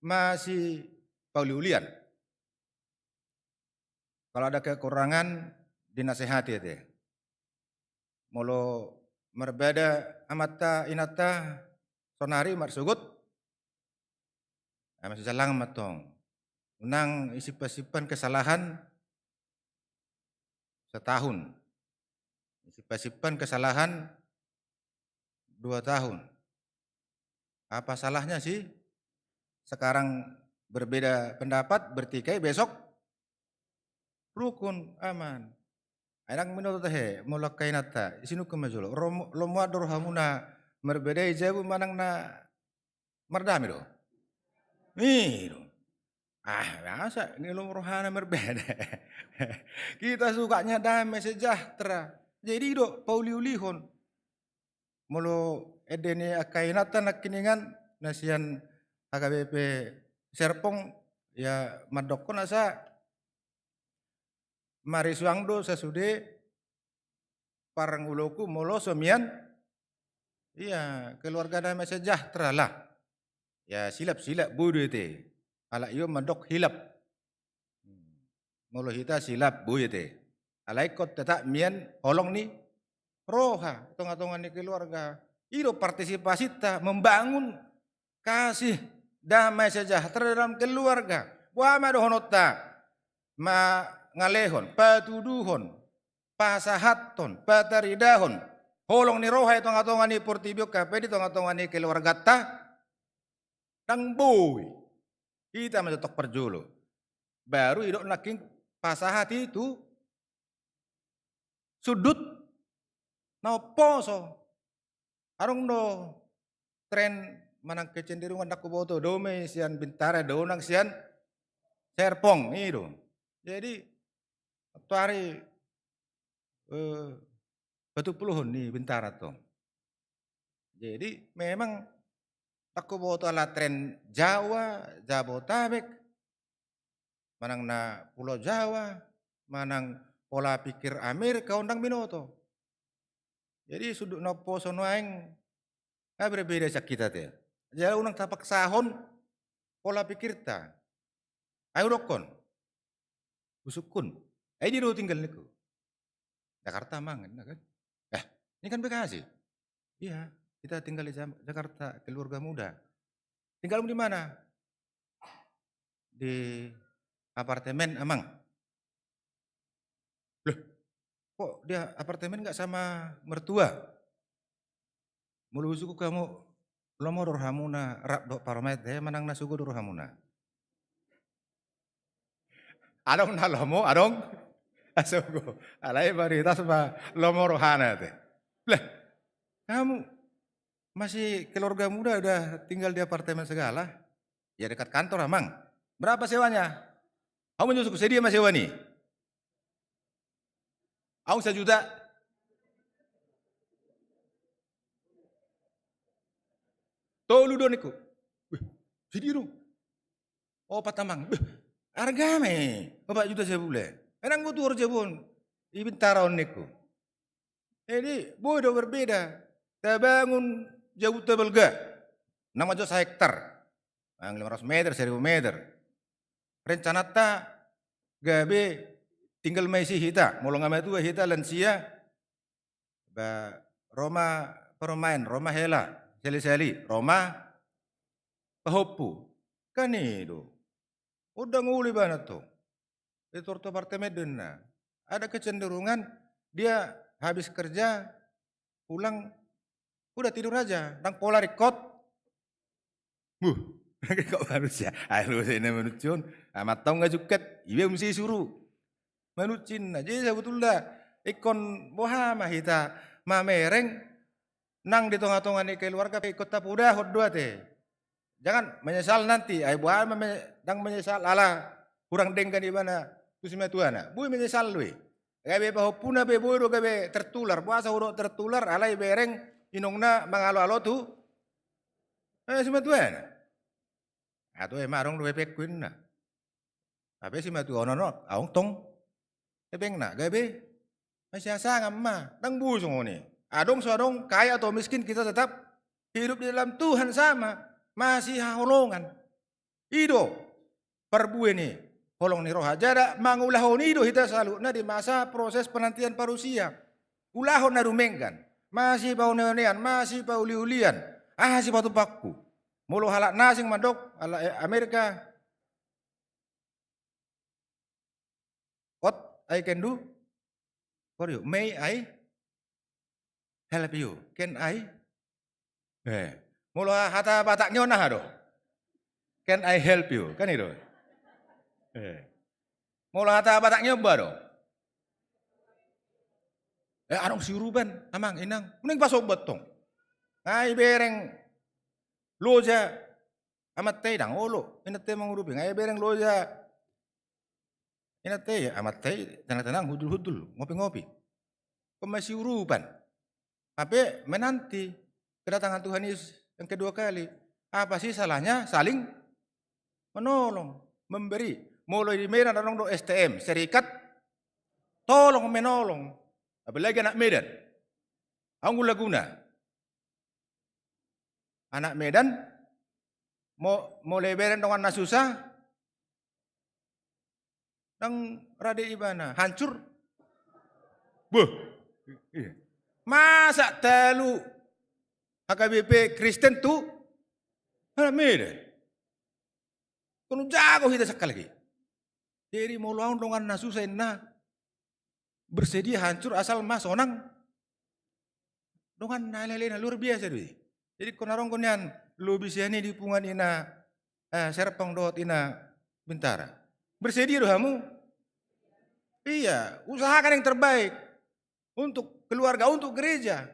masipauliulian. Kalau ada kekurangan, dinasehati ate. Molo marbeda amanta inanta sonari marsogot, ah, masijalahan mantong. Unang isimpan-simpan kesalahan setahun. Isimpan-simpan kesalahan dua tahun. Apa salahnya sih? Sekarang berbeda pendapat, bertikai, besok rukun, aman. Ai ndang binoto tahe molo angka inanta, sinungkun ma jolo. Ro-, lomo do rohamuna marbeda i jabu manang na mardame do? I do. Ah, masa nilum rohana marbeda. Kita sukanya damai sejahtera. Jadi do pauliulihon. Molo ende ni angka inanta nangkiningan na sian H K B P Serpong, ya, mandokkon asa marisuang do sasude parngoluonku molo so mian, iya, keluarga damai sejahtera lah. Ya, silap-silap boi do ate. Halak i on mandok hilap. Molo hita silap boi ate. Alai ingkon tetap mian holong ni roha tonga-tonga ni keluarga. I do partisipasinta membangun kasih damai sejahtera dalam keluarga. Boha ma dohononta? Mangalehon, patuduhon, pasahathon, pataridahon holong ni roha i tonga-tonga ni portibi on, hape di tonga-tonga ni keluarganta? Ndang boi. Hita ma tongtong parjolo. Baru didok nangkin pasahat i tu sundut na umposo. Adong do tren manang kecenderungan, ndang huboto, dao ma i sian Bintara, dao nang sian Serpong, i do. Jadi, atuari, eh, patumpuluhon ni Bintara tong. Jadi, memang ndang huboto ala tren Jawa, Jabotabek, manang na Pulau Jawa, manang pola pikir Amerika, ndang binoto. Jadi, sundut na umposo nuaeng, ah, berbeda sian hita ate. Jala unang tapaksahon pola pikirta. Ai hudokkon, husungkun. Ai dia do tinggal ningku? Jakarta, Amang, ninna kan. Eh, ini kan Bekasi. Iya, kita tinggal di Jam-, Jakarta, keluarga muda. Tinggalmu di mana? Di apartemen, Amang. Loh, kok di apartemen nggak sama mertua? Molo husungkun hamu, lomo do rohamuna rap dohot parumaen, eh, manang na sogo do rohamuna? Adong na lomo, adong na sogo. Alai mayoritas ma lomo rohana te. Lah, kamu masih keluarga muda udah tinggal di apartemen segala? Ya dekat kantor, Amang. Berapa sewanya? Hamu manjou husungkun, sadia ma sewa ni? Adong sajuta. Tolu do ningku. Weh, sadia do? Opat, Amang. Beh, arga ma i, opat juta sabulan. Ai ndang botu horjabu on di Bintara on ningku. Jadi boi do berbeda. Tabangun jabunta balga, na manjalo sahektar, manang lima ratus meter, seribu meter. Rencananta gabe tinggal ma disi hita, molo nga matua hita, lansia, ba, ro ma parumaen, ro ma hela, sahali-sahali ro ma pahompu. Kan i do. Undang uli ibana tong. Di torto apartemen do ninna. Ada kecenderungan dia habis kerja, pulang, udah tidur aja, ndang pola ringkot. Buh, ringkot manusia. Ai lo sai na manusia on. Amanta on nga jungkat, iba muse disuru. Manusia ninna. Jadi sabotulna ingkon boha ma hita mamereng nang di tonga-tonga ni keluarga pe ingkon tapodahon do ate. Jangan menyesal nanti, ai boha ma me-, ndang menyesal ala hurang denggan ibana tu simatuana. Boi menyesal do i. Gabe pahompuna pe boi do gabe tertular. Boasa hudok tertular, alai bereng inongna mangalo-alo tu, eh, simatuana. Atau ema adong do hepengku ninna. Hape simatua on, adong tong hepengna, gabe masihasangan ma, ndang boi songon i. Adong so adong, kaya atau miskin, kita tetap hidup di dalam Tuhan sama, masihaholongan. I do parbue ni holong ni roha. Jala mangulahon i do hita saluhutna di masa proses penantian parusia. Ulahon na dumenggan, masipaune-unean, masipauliulian. Aha sipatupaonku? Molo halak na asing mandok, halak, eh, Amerika, "What I can do for you? May I help you? Can I?" Eh, molo hata Batak ni on aha do? "Can I help you?" Kan i do. Eh. Molo hata Batak ni on boha do? Eh, adong siurupan, Amang, Inang. Unang pasomba tong. Nga ibereng loja amanta i, ndang olo inanta i mangurupi. Nga ibereng loja inanta i, amanta i tenang-tenang, hundul-hundul, ngopi-ngopi. Ingkon masiurupan. Hape menanti kedatangan Tuhan Yesus yang kedua kali. Apa sih salahnya saling menolong, memberi? Molo di Medan adong do S T M, serikat tolong menolong. Apalagi anak Medan. Adong do laguna. Anak Medan, mo-, molo ibereng dongan na susah, ndang rade ibana, hancur. Beuh. Iya. Masa talu H K B P Kristen tu anak Medan? Ingkon jago hita sangkal i. Jadi molo adong dongan na susah ninna, bersedia hancur asal ma sonang donganna, ale-alena, luar biasa do i. Jadi ingkon adong do nian lobi sian i di punguan ina, eh, Serpong dohot ina Bintara. Bersedia do hamu? Iya, usahakan yang terbaik untuk keluarga, untuk gereja.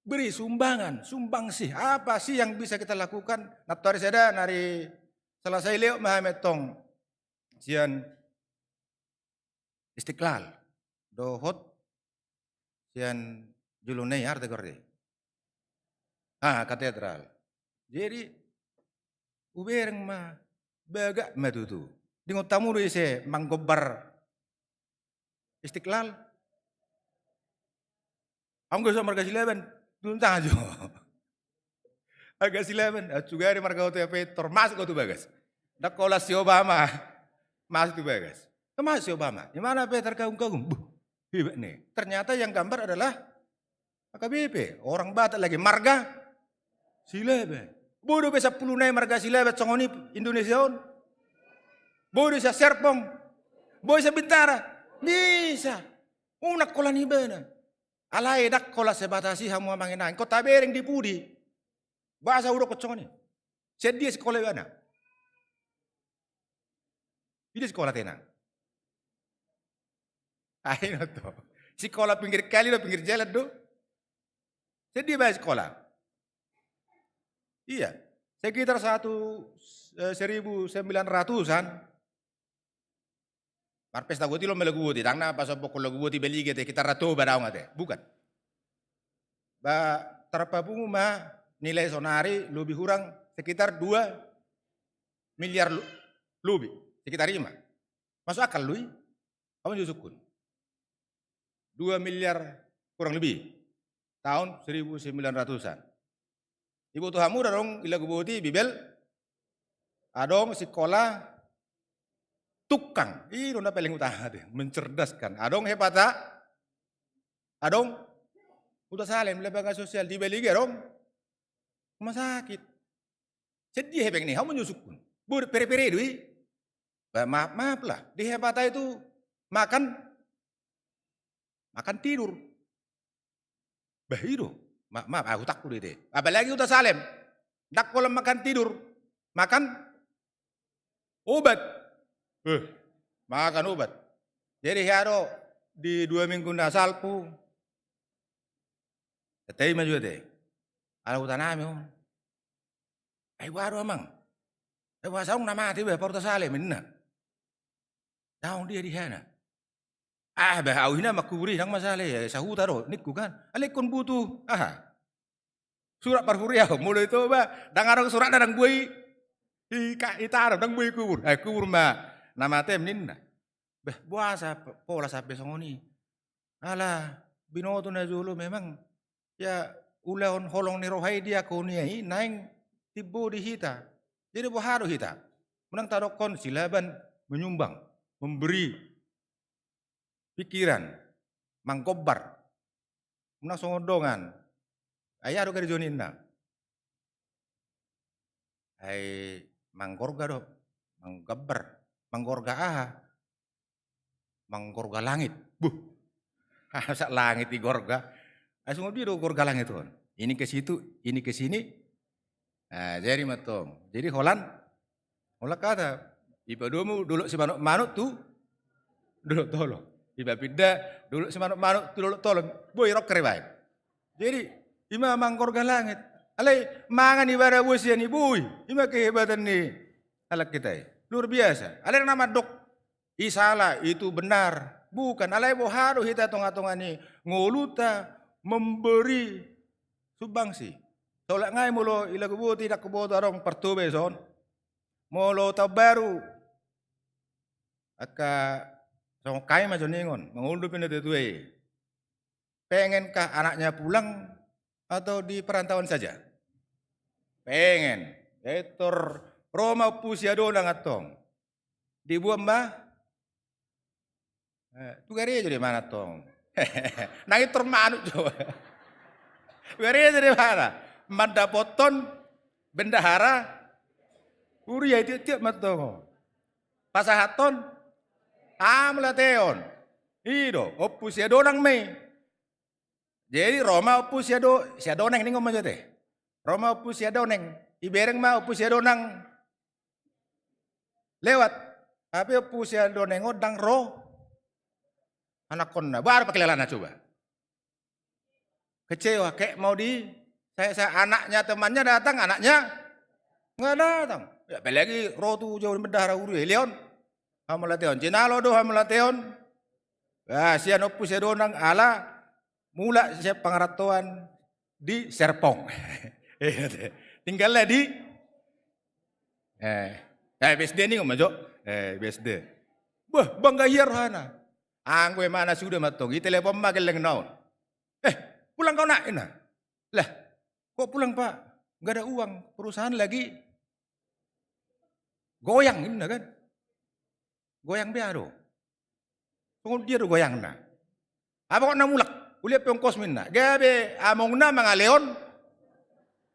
Beri sumbangan, sumbangsih. Apa sih yang bisa kita lakukan? Nantoari sada, na ari Salasa i, lewat ma hami antong sian Istiqlal dohot sian jolo na i, aha do goarna i? Ah, katedral. Jadi hubereng ma, bagak ma tutu. Diingot hamu do ise manggombar Istiqlal? Anggo so marga Silaban, tuntung jo. Marga Silaban, ah, sugari marga Oto Peter, masuk kau tu bagas. Ndang holan si Obama masuk tu bagas. Masuk si Obama. Imana pe tarkagum-kagum. Buh, hebat nih. Ternyata yang gambar adalah H K B P. Orang Batak lagi marga Silaban. Boi do be sampulu nai marga Silaban songon i Indonesia on. Boi do sian Serpong. Boi sian Bintara. Bisa. Unang holan ibana. Alai ndang holan sebatas i hamu amang inang. Ingkon tabereng di pudi. Boasa hudokkon songon i? Sian dia sikola ibana? Dia sikola tenang. Ai na to. Sikola pinggir kali do, pinggir jalan do. Sian dia baen sikola? Iya. Sekitar satu, eh, seribu sembilan ratusan. Marpesta goti lo ma lagu boti, ndang na pasombongkon lagu boti Baliga ate, kita ra Toba daong ate. Bukan. Ba, tarpapungu ma nilai sonari lobi hurang sekitar dua miliar lo-, lobi. Sekitar i ma. Masuk akal do i? Hamu jo sungkun. Dua miliar kurang lebih. Taon seribu sembilan ratusan. Iboto hamu do adong i lagu boti Bibel, adong sikola tukang. I do na paling utama ate, mencerdaskan. Adong Hepata, adong Huta Salem, lembaga sosial. Di Baliga adong rumah sakit. Sian dia hepeng ni, hamu jo sungkun. Boi, pere-pere do i. Ba, maaf, maaf lah. Di Hepata itu makan, makan tidur. Bah, i do. Ma-, maaf, ah, hutangku do i ate. Apalagi Huta Salem. Ndang holan makan tidur. Makan obat. Eh, makan obat. Jadi hea do di dua minggu na salpu. Ate, i ma jo ate. Ala huta nami on. Ai boha do amang? Ai boha, saung na mate bah, parhuta Salem ninna. Daong dia di hana. Ah, bah, au hina mangkubur i, ndang masalah i, sahuta do ningku kan. Alai ingkon butuh aha? Surat parhuriaon, molo i Toba ndang adong suratna, ndang boi i, i ka-, i tanah, ndang boi i kubur. Ai kubur ma na matem ninna. Bah, boasa p-, pola sampe songon i? Ala binoto na jolo memang, ya, ulaon holong ni roha i, diakonia i naeng timbo di hita. Jadi boha do hita? Unang tadokkon Silaban menyumbang, memberi pikiran, manggombar. Unang songon dongan. Ai aha do karejo ninna? Ai manggorga do, manggombar, manggorga aha? Manggorga langit. Buh. Masa langit digorga? Ai songon dia do gorga langit on? Ini ke situ, ini ke sini. Nah, jadi mantong. Jadi holan, holan hata, ipadomu dolok simanuk-manuk tu dolok tolong. Ipapinda dolok simanuk-manuk tu dolok tolong. Boi, rongkar ibaen. Jadi, i ma manggorga langit. Alai mangan ibana boi sian i, boi. I ma kehebatan ni halak hita i. Luar biasa. Alai na mandok i sala, itu benar. Bukan. Alai boha do hita tonga-tonga ni ngolunta memberi sumbangsi? Saulak nai molo i lagu boti, ndang huboto adong partoba i son. Molo taon baru, angka songon hami ma jo ningon, mangolu dope na tua-tua i. Pengenkah anaknya pulang atau di perantauan saja? Pengen. Jadi tor ro ma Ompu Siadonang antong. Diboan ma. Eh, tu gareja do imana antong. Nang i tor manuk jo. Tu gareja do imana. Mandapothon bendahara huria i tiap-tiap ma antong. Pasahathon hamauliateon. I do, Ompu Siadonang ma i. Jadi ro ma Ompu Siado-, Siadoneng ningon ma jo ate. Ro ma Ompu Siadoneng. Ibereng ma Ompu Siadonang lewat. Tapi Ompu Siadoneng on ndang ro anakkonna. Boha do pangkilalaan na coba? Kecewa, kayak mau di, saya, saya, anaknya, temannya datang, anaknya nggak datang. Ya, apalagi ro tu jabu ni bendahara huria i, leon hamauliateon. Jinalo do hamauliateon. Ah, sian Ompu Siadonang ala mulak sian pangarantoan di Serpong. Tinggalnya di, eh, eh, B S D ningon ma jo. Eh, B S D. Bah, bangga ia rohana. Anggo imana suda ma antong, itelepon ma gellengna on. "Eh, pulang kau, Nak," ninna. "Lah, kok pulang, Pak?" Nggak ada uang, perusahaan lagi goyang, ninna kan. Goyang be do. Songon dia do goyangna? Apa kok na mulak? Uliat pe ongkos, ninna. Gabe amongna mangalehon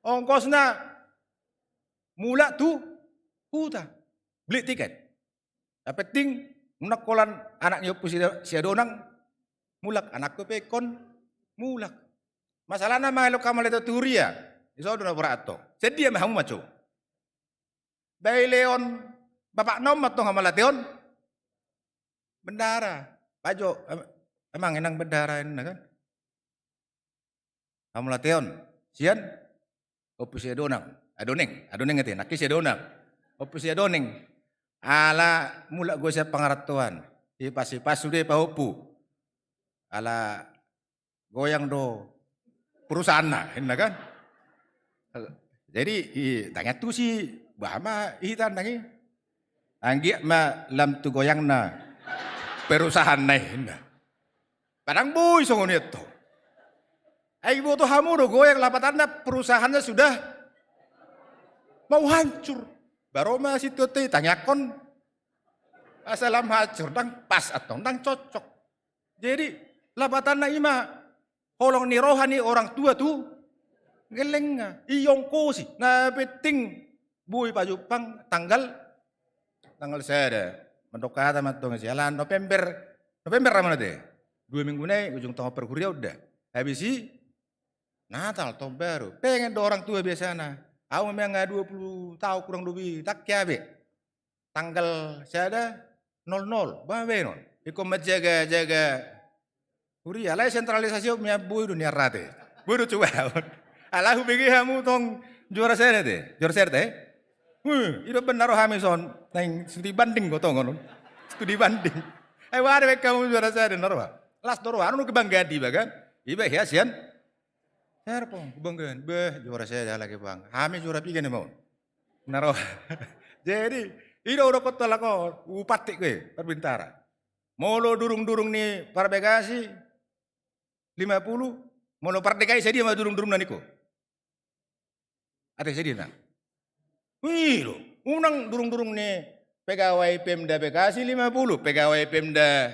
ongkosna mulak tu huta. Beli tiket. Yang penting, unang holan anak ni Ompu si, si Adonang mulak, anakku pe ingkon mulak. Masalahna mangalehon hamauliateon tu huria, ison do na borat tong. Sian dia ma hamu mancoba? Baen lehon bapakna on ma tong hamauliateon. Bendahara. Pajo, em-, emang inang bendahara, ninna kan. Hamauliateon sian Ompu si Adonang. Adoneng, Adoneng ate, nangkin si Adonang. Ompu si Adoneng. Ala mulak do sian pangarantoan. Hipas-hipas sude pahompu. Ala goyang do perusahaanna, ninna kan. Jadi, i, tangiang tusi, bah ma hita nang i. Anggiat ma lam tu goyangna perusahaanna i, ninna. Padang boi songon i tong. Ai boto hamu do goyang, lapatanna perusahaannya sudah mau hancur. Baru ma situtu i tangiangkon asa lam hancur, ndang pas antong, ndang cocok. Jadi, lapatanna i ma holong ni roha ni orang tua tu gellengna. Iongkosi, na penting boi pajumpang tanggal, tanggal sada. Mandok hata ma antong i, siala November, November amana te. Dua minggu nai ujung tong parhuriaon da. Habis i Natal, tahun baru. Pengen do orang tua biasana. Au memang dua puluh tahun kurang lebih, ndang hea be. Tanggal sada nol nol, bah, baenon. Ingkon manjaga-jaga huria, alai sentralisasi on, mian boi do nian rade. Boi do coba on. Ala hubege hamu tong juara sada te, juara sada te, eh? Wih, i do benar rohami son, naeng studi banding do tong on. Studi banding. Ai wada baen hamu juara sada na roha. Las do roha, anu kebanggaan di iba kan. Iba hea sian Serpong, kebanggaan. Beh, juara sada lagi, Bang. Hami juara piga ni ma on. Na roha. Jadi, i do hudokkon tu halak on, hupantik be parbintara. Molo durung-durung ni parbekasi lima puluh, molo par-D K I sadia ma durung-durungna ningku? Ate sadia na. Wih, lo, unang durung-durung ni pegawai Pemda Bekasi lima puluh, pegawai Pemda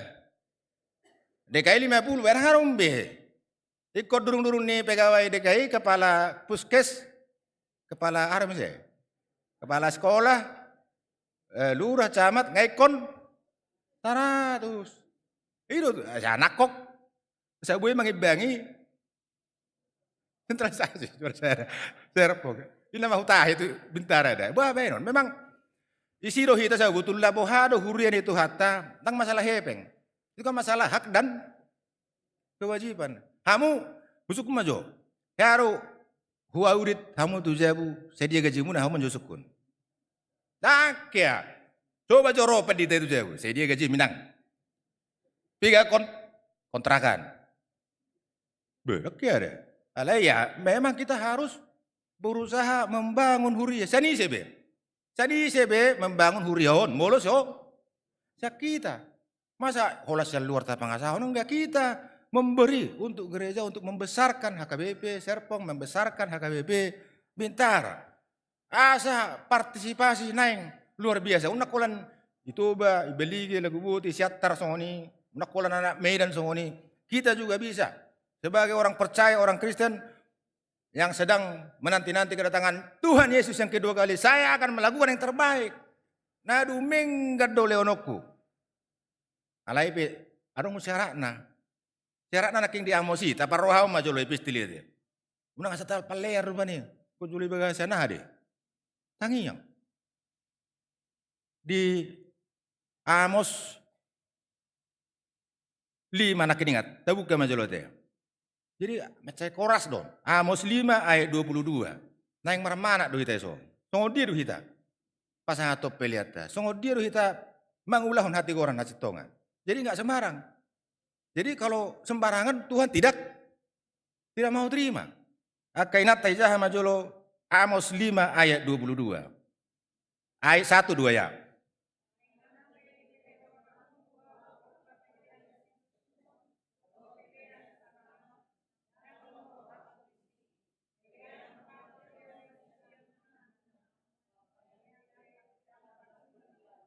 D K I lima puluh, barang harum be. Ingkon durung-durung ni pegawai D K I, kepala puskes, kepala aha do muse, kepala sekolah, eh, lurah, camat, nga ingkon saratus. I do tu, eh, sanangkok. Asa boi mangimbangi sentralisasi, juara sada. Serpong. I na ma hutahi tu bintara da. Bah, baenon. Memang isi do hita sabotulna, boha do huria ni Tuhanta, ndang masalah hepeng. Itu kan masalah hak dan kewajiban. Hamu, husungkun ma jo. Hea do huaudit hamu tu jabu, sadia gajimuna, hamu ma jo sungkun. Ndang hea. Coba jo ro pandita i tu jabu, sadia gajim, inang? Piga kon-, kontrakan? Be, ndang hea da. Alai ya, memang kita harus berusaha membangun huria. Sian ise be? Sian ise be membangun huria on molo so sian hita? Masa holan sian luar tapangasahon? Enggak, kita memberi untuk gereja, untuk membesarkan H K B P Serpong, membesarkan H K B P Bintara. Asa partisipasi naeng luar biasa. Unang holan di Toba, di Belige, Laguboti, Siantar songon i. Unang holan anak Medan songon i. Kita juga bisa. Sebagai orang percaya, orang Kristen, yang sedang menanti-nanti kedatangan Tuhan Yesus yang kedua kali, saya akan melakukan yang terbaik. Na dumenggan do lehononku. Alai pe adong syaratna. Syaratna nangkin di Amos i, taparrohahon ma jolo epistel i ate. Unang asa tapalear rupani. Ingkon jolo i bagasan aha de? Tangiang. Di Amos lima, nangkin ingat, tabuka ma jolo ate. Jadi, mansai horas do on. Amos lima ayat dua puluh dua. Naeng marmanat do hita i son. Songon dia do hita pasahathon peleanta? Songon dia do hita mangulahon hatigoran, hasintongan? Jadi, nggak sembarang. Jadi, kalau sembarangan, Tuhan tidak, tidak mau terima. Angka inanta, ijaha ma jolo Amos lima ayat dua puluh dua. Ayat satu, dua ya.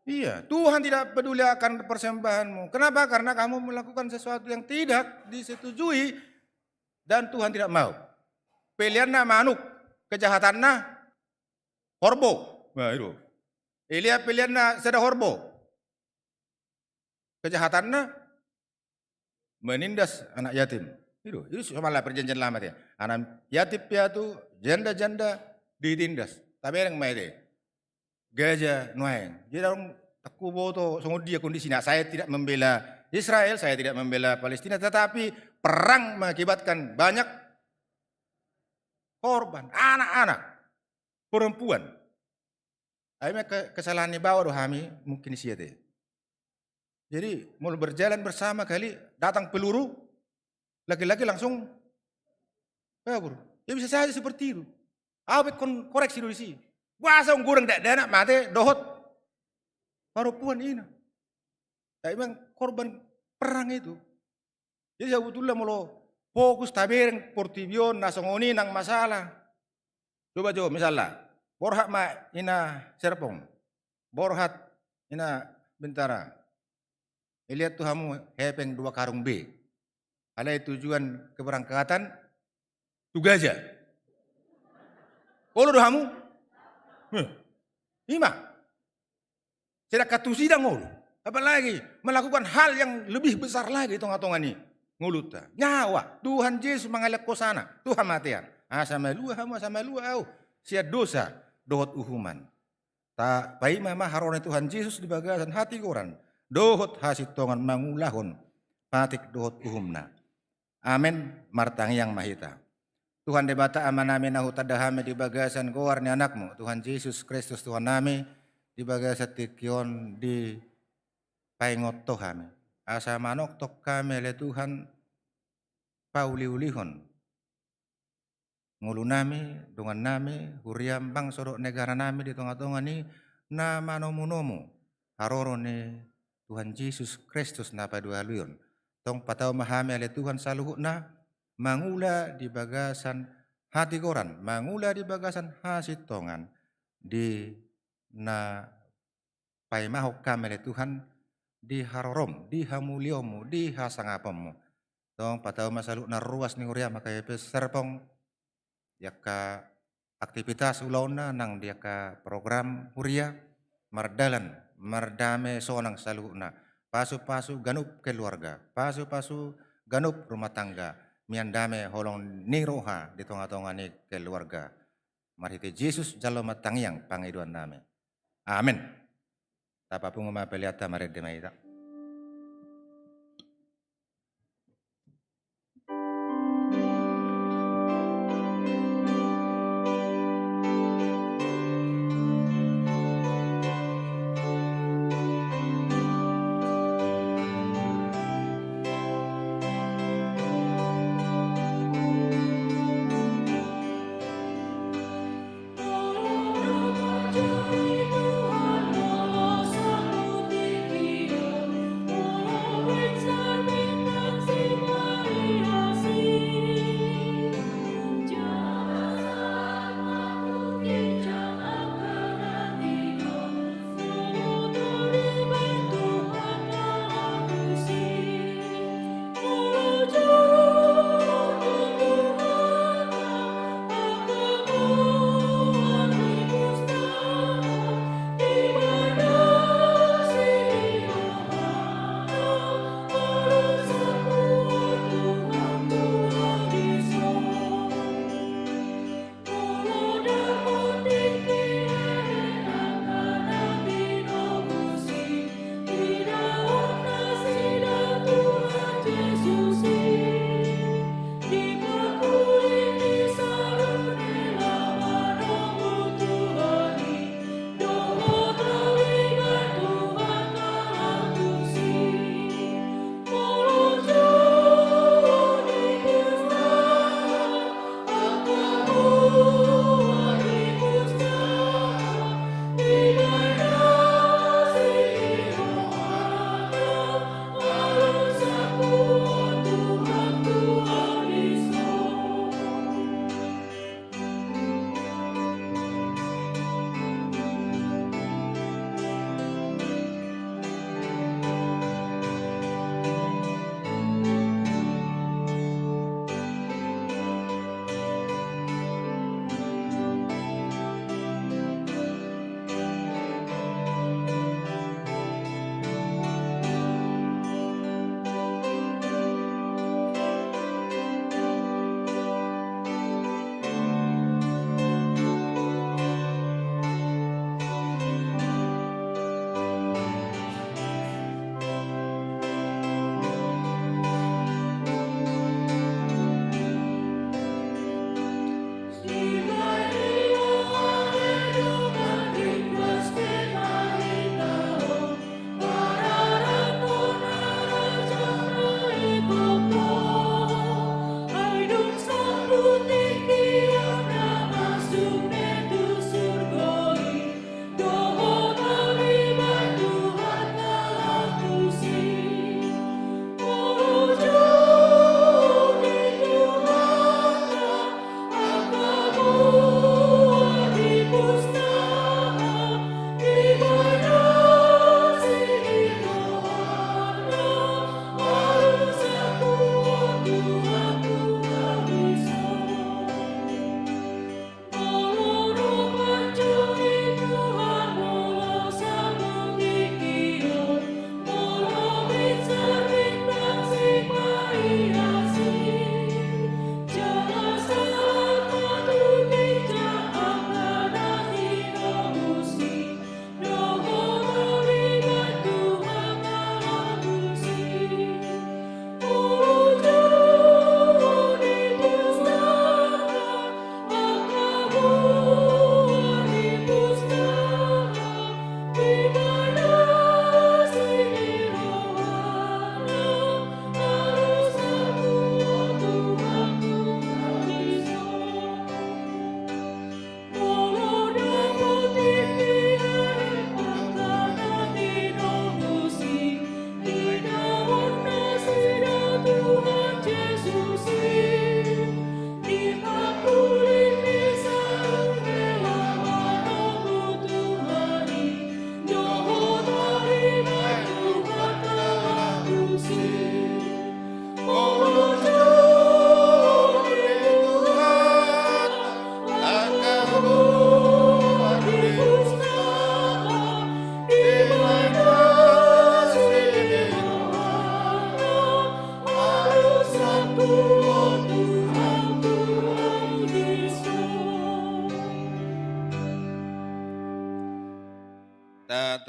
Iya, Tuhan tidak peduli akan persembahanmu. Kenapa? Karena kamu melakukan sesuatu yang tidak disetujui dan Tuhan tidak mau. Peleanna manuk, kejahatanna horbo. Nah, itu. Elia peleanna sada horbo. Kejahatanna menindas anak yatim. Itu, itu somalna Perjanjian Lama, ya. Anak yatim piatu, janda-janda ditindas. Tabereng ma i, gaja nuaeng. Jadi, adong tung huboto songon dia kondisina. Saya tidak membela Israel, saya tidak membela Palestina, tetapi perang mengakibatkan banyak korban, anak-anak, perempuan. Ai memang ke-, kesalahan ni baoa do hami mungkin isi ate. Jadi, molo berjalan bersama kali, datang peluru, laki-laki langsung kabur. Ya, bisa saja seperti itu. Au pe ingkon koreksi do disi. Boasa tung godang dakdanak mate dohot parompuan ina. Ai memang korban perang itu. Jadi, sebetulna molo fokus tabereng portibi on, na songon i nang masalah. Coba jo, misalna, borhat ma ina Serpong, borhat ina Bintara. Lihat tu hamu hepeng dua karung be. Alai tujuan keberangkatan tu Gaza. Olo do hamu? Heh. Ima. Sedangkan tusi ndang olo. Apalagi melakukan hal yang lebih besar lagi di tonga-tonga ni ngolunta. Nyawa, Tuhan Jesus mangalehon hosana tu hamatean. Asa malua hamu, asa malua au sian dosa dohot uhuman. Ta-, paima ma haroro ni Tuhan Jesus di bagasan hatigoran dohot hasintongan mangulahon patik dohot uhumna. Amen. Martangiang ma hita. Tuhan Debata Amanami, na hutanda hami di bagasan goar ni Anakmu, Tuhan Jesus Kristus Tuhannami, di bagasan tingki on dipaingot Ho hami. Asa manongtong hami ale Tuhan, pauliulihon ngolunami, dongannami, huriam, bangso dohot negaranami di tonga-tonga ni na manomunomu haroro ni Tuhan Jesus Kristus na paduahalui on. Tong patau ma hami ale Tuhan saluhutna, mangula di bagasan hatigoran, mangula di bagasan hasintongan, di na paimahon hami ale Tuhan, di harorom, di hamuliaonmu, di hasangaponmu. Tong patau ma saluhutna ruas ni huriam H K B P Serpong, di angka aktivitas ulaonna nang di angka program huria, mardalan, mardame sonang saluhutna. Pasupasu ganup keluarga, pasupasu ganup rumah tangga, mian dame holong ni roha di tonga-tonga ni keluarga. Marhite Jesus jalo ma tangiang pangidoannami. Amen. Tapapungu ma peleanta, marende ma hita.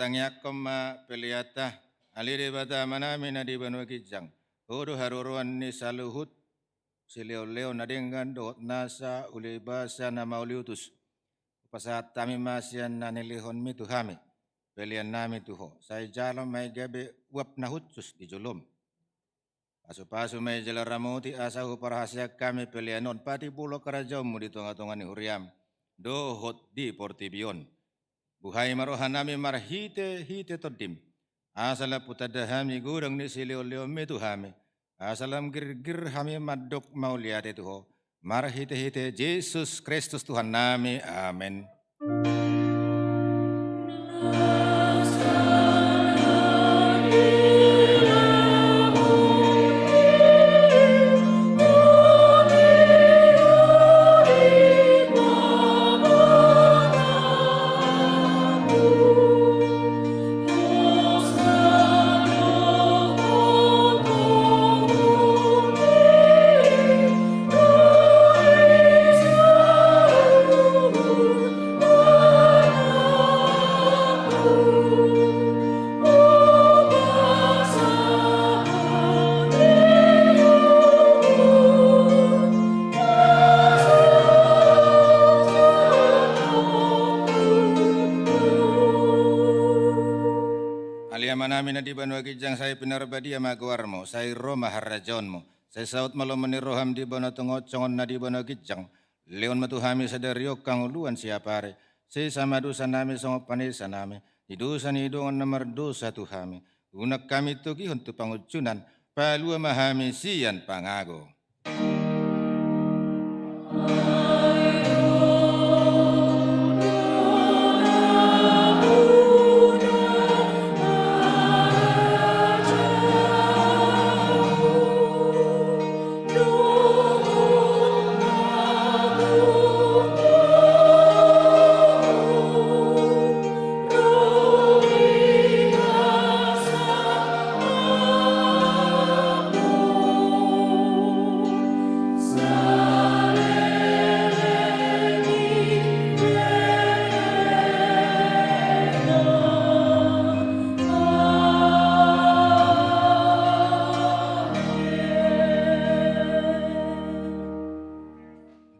Tangiangkon ma peleanta. Ale Debata Amanami na di banua ginjang, Ho do haroroan ni saluhut sileonleon na denggan dohot nasa ulibasa na mauliutus. Hupasahat hami ma sian na nilehonmi tu hami peleannami tu Ho, sai jalo ma i gabe uap na hushus di jolom. Pasupasu ma i jala ramoti asa huparhaseang hami pelean on patimbulhon harajaonmu di tongatonga ni huriam dohot di portibi on. Buhai ma rohanami marhitehite Tondim, asa lam hutanda hami godang ni sileonleonmi tu hami, asa lam girgir hami mandok mauliate tu Ho, marhitehite Jesus Kristus Tuhannami. Amen. Ale Amanami na di banua ginjang, sai pinarbadia ma goarmu, sai ro ma harajaonmu, sai saut ma lomo ni roham di banua tonga on songon na di banua ginjang. Lehon ma tu hami sadari on hangoluan siapari. Sesa ma dosanami songon panesanami di dosa ni dongan na mardosa tu hami. Unang hami togihon tu pangunjunan, palua ma hami sian pangago.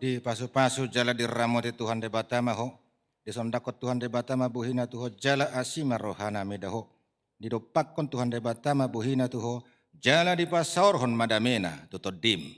Dipasupasu jala diramoti Tuhan Debata ma ho. Disondangkon Tuhan Debata ma bohina tu ho jala asi ma rohana mida ho. Didompakkon Tuhan Debata ma bohina tu ho jala dipasaorhon ma damena tu tondim.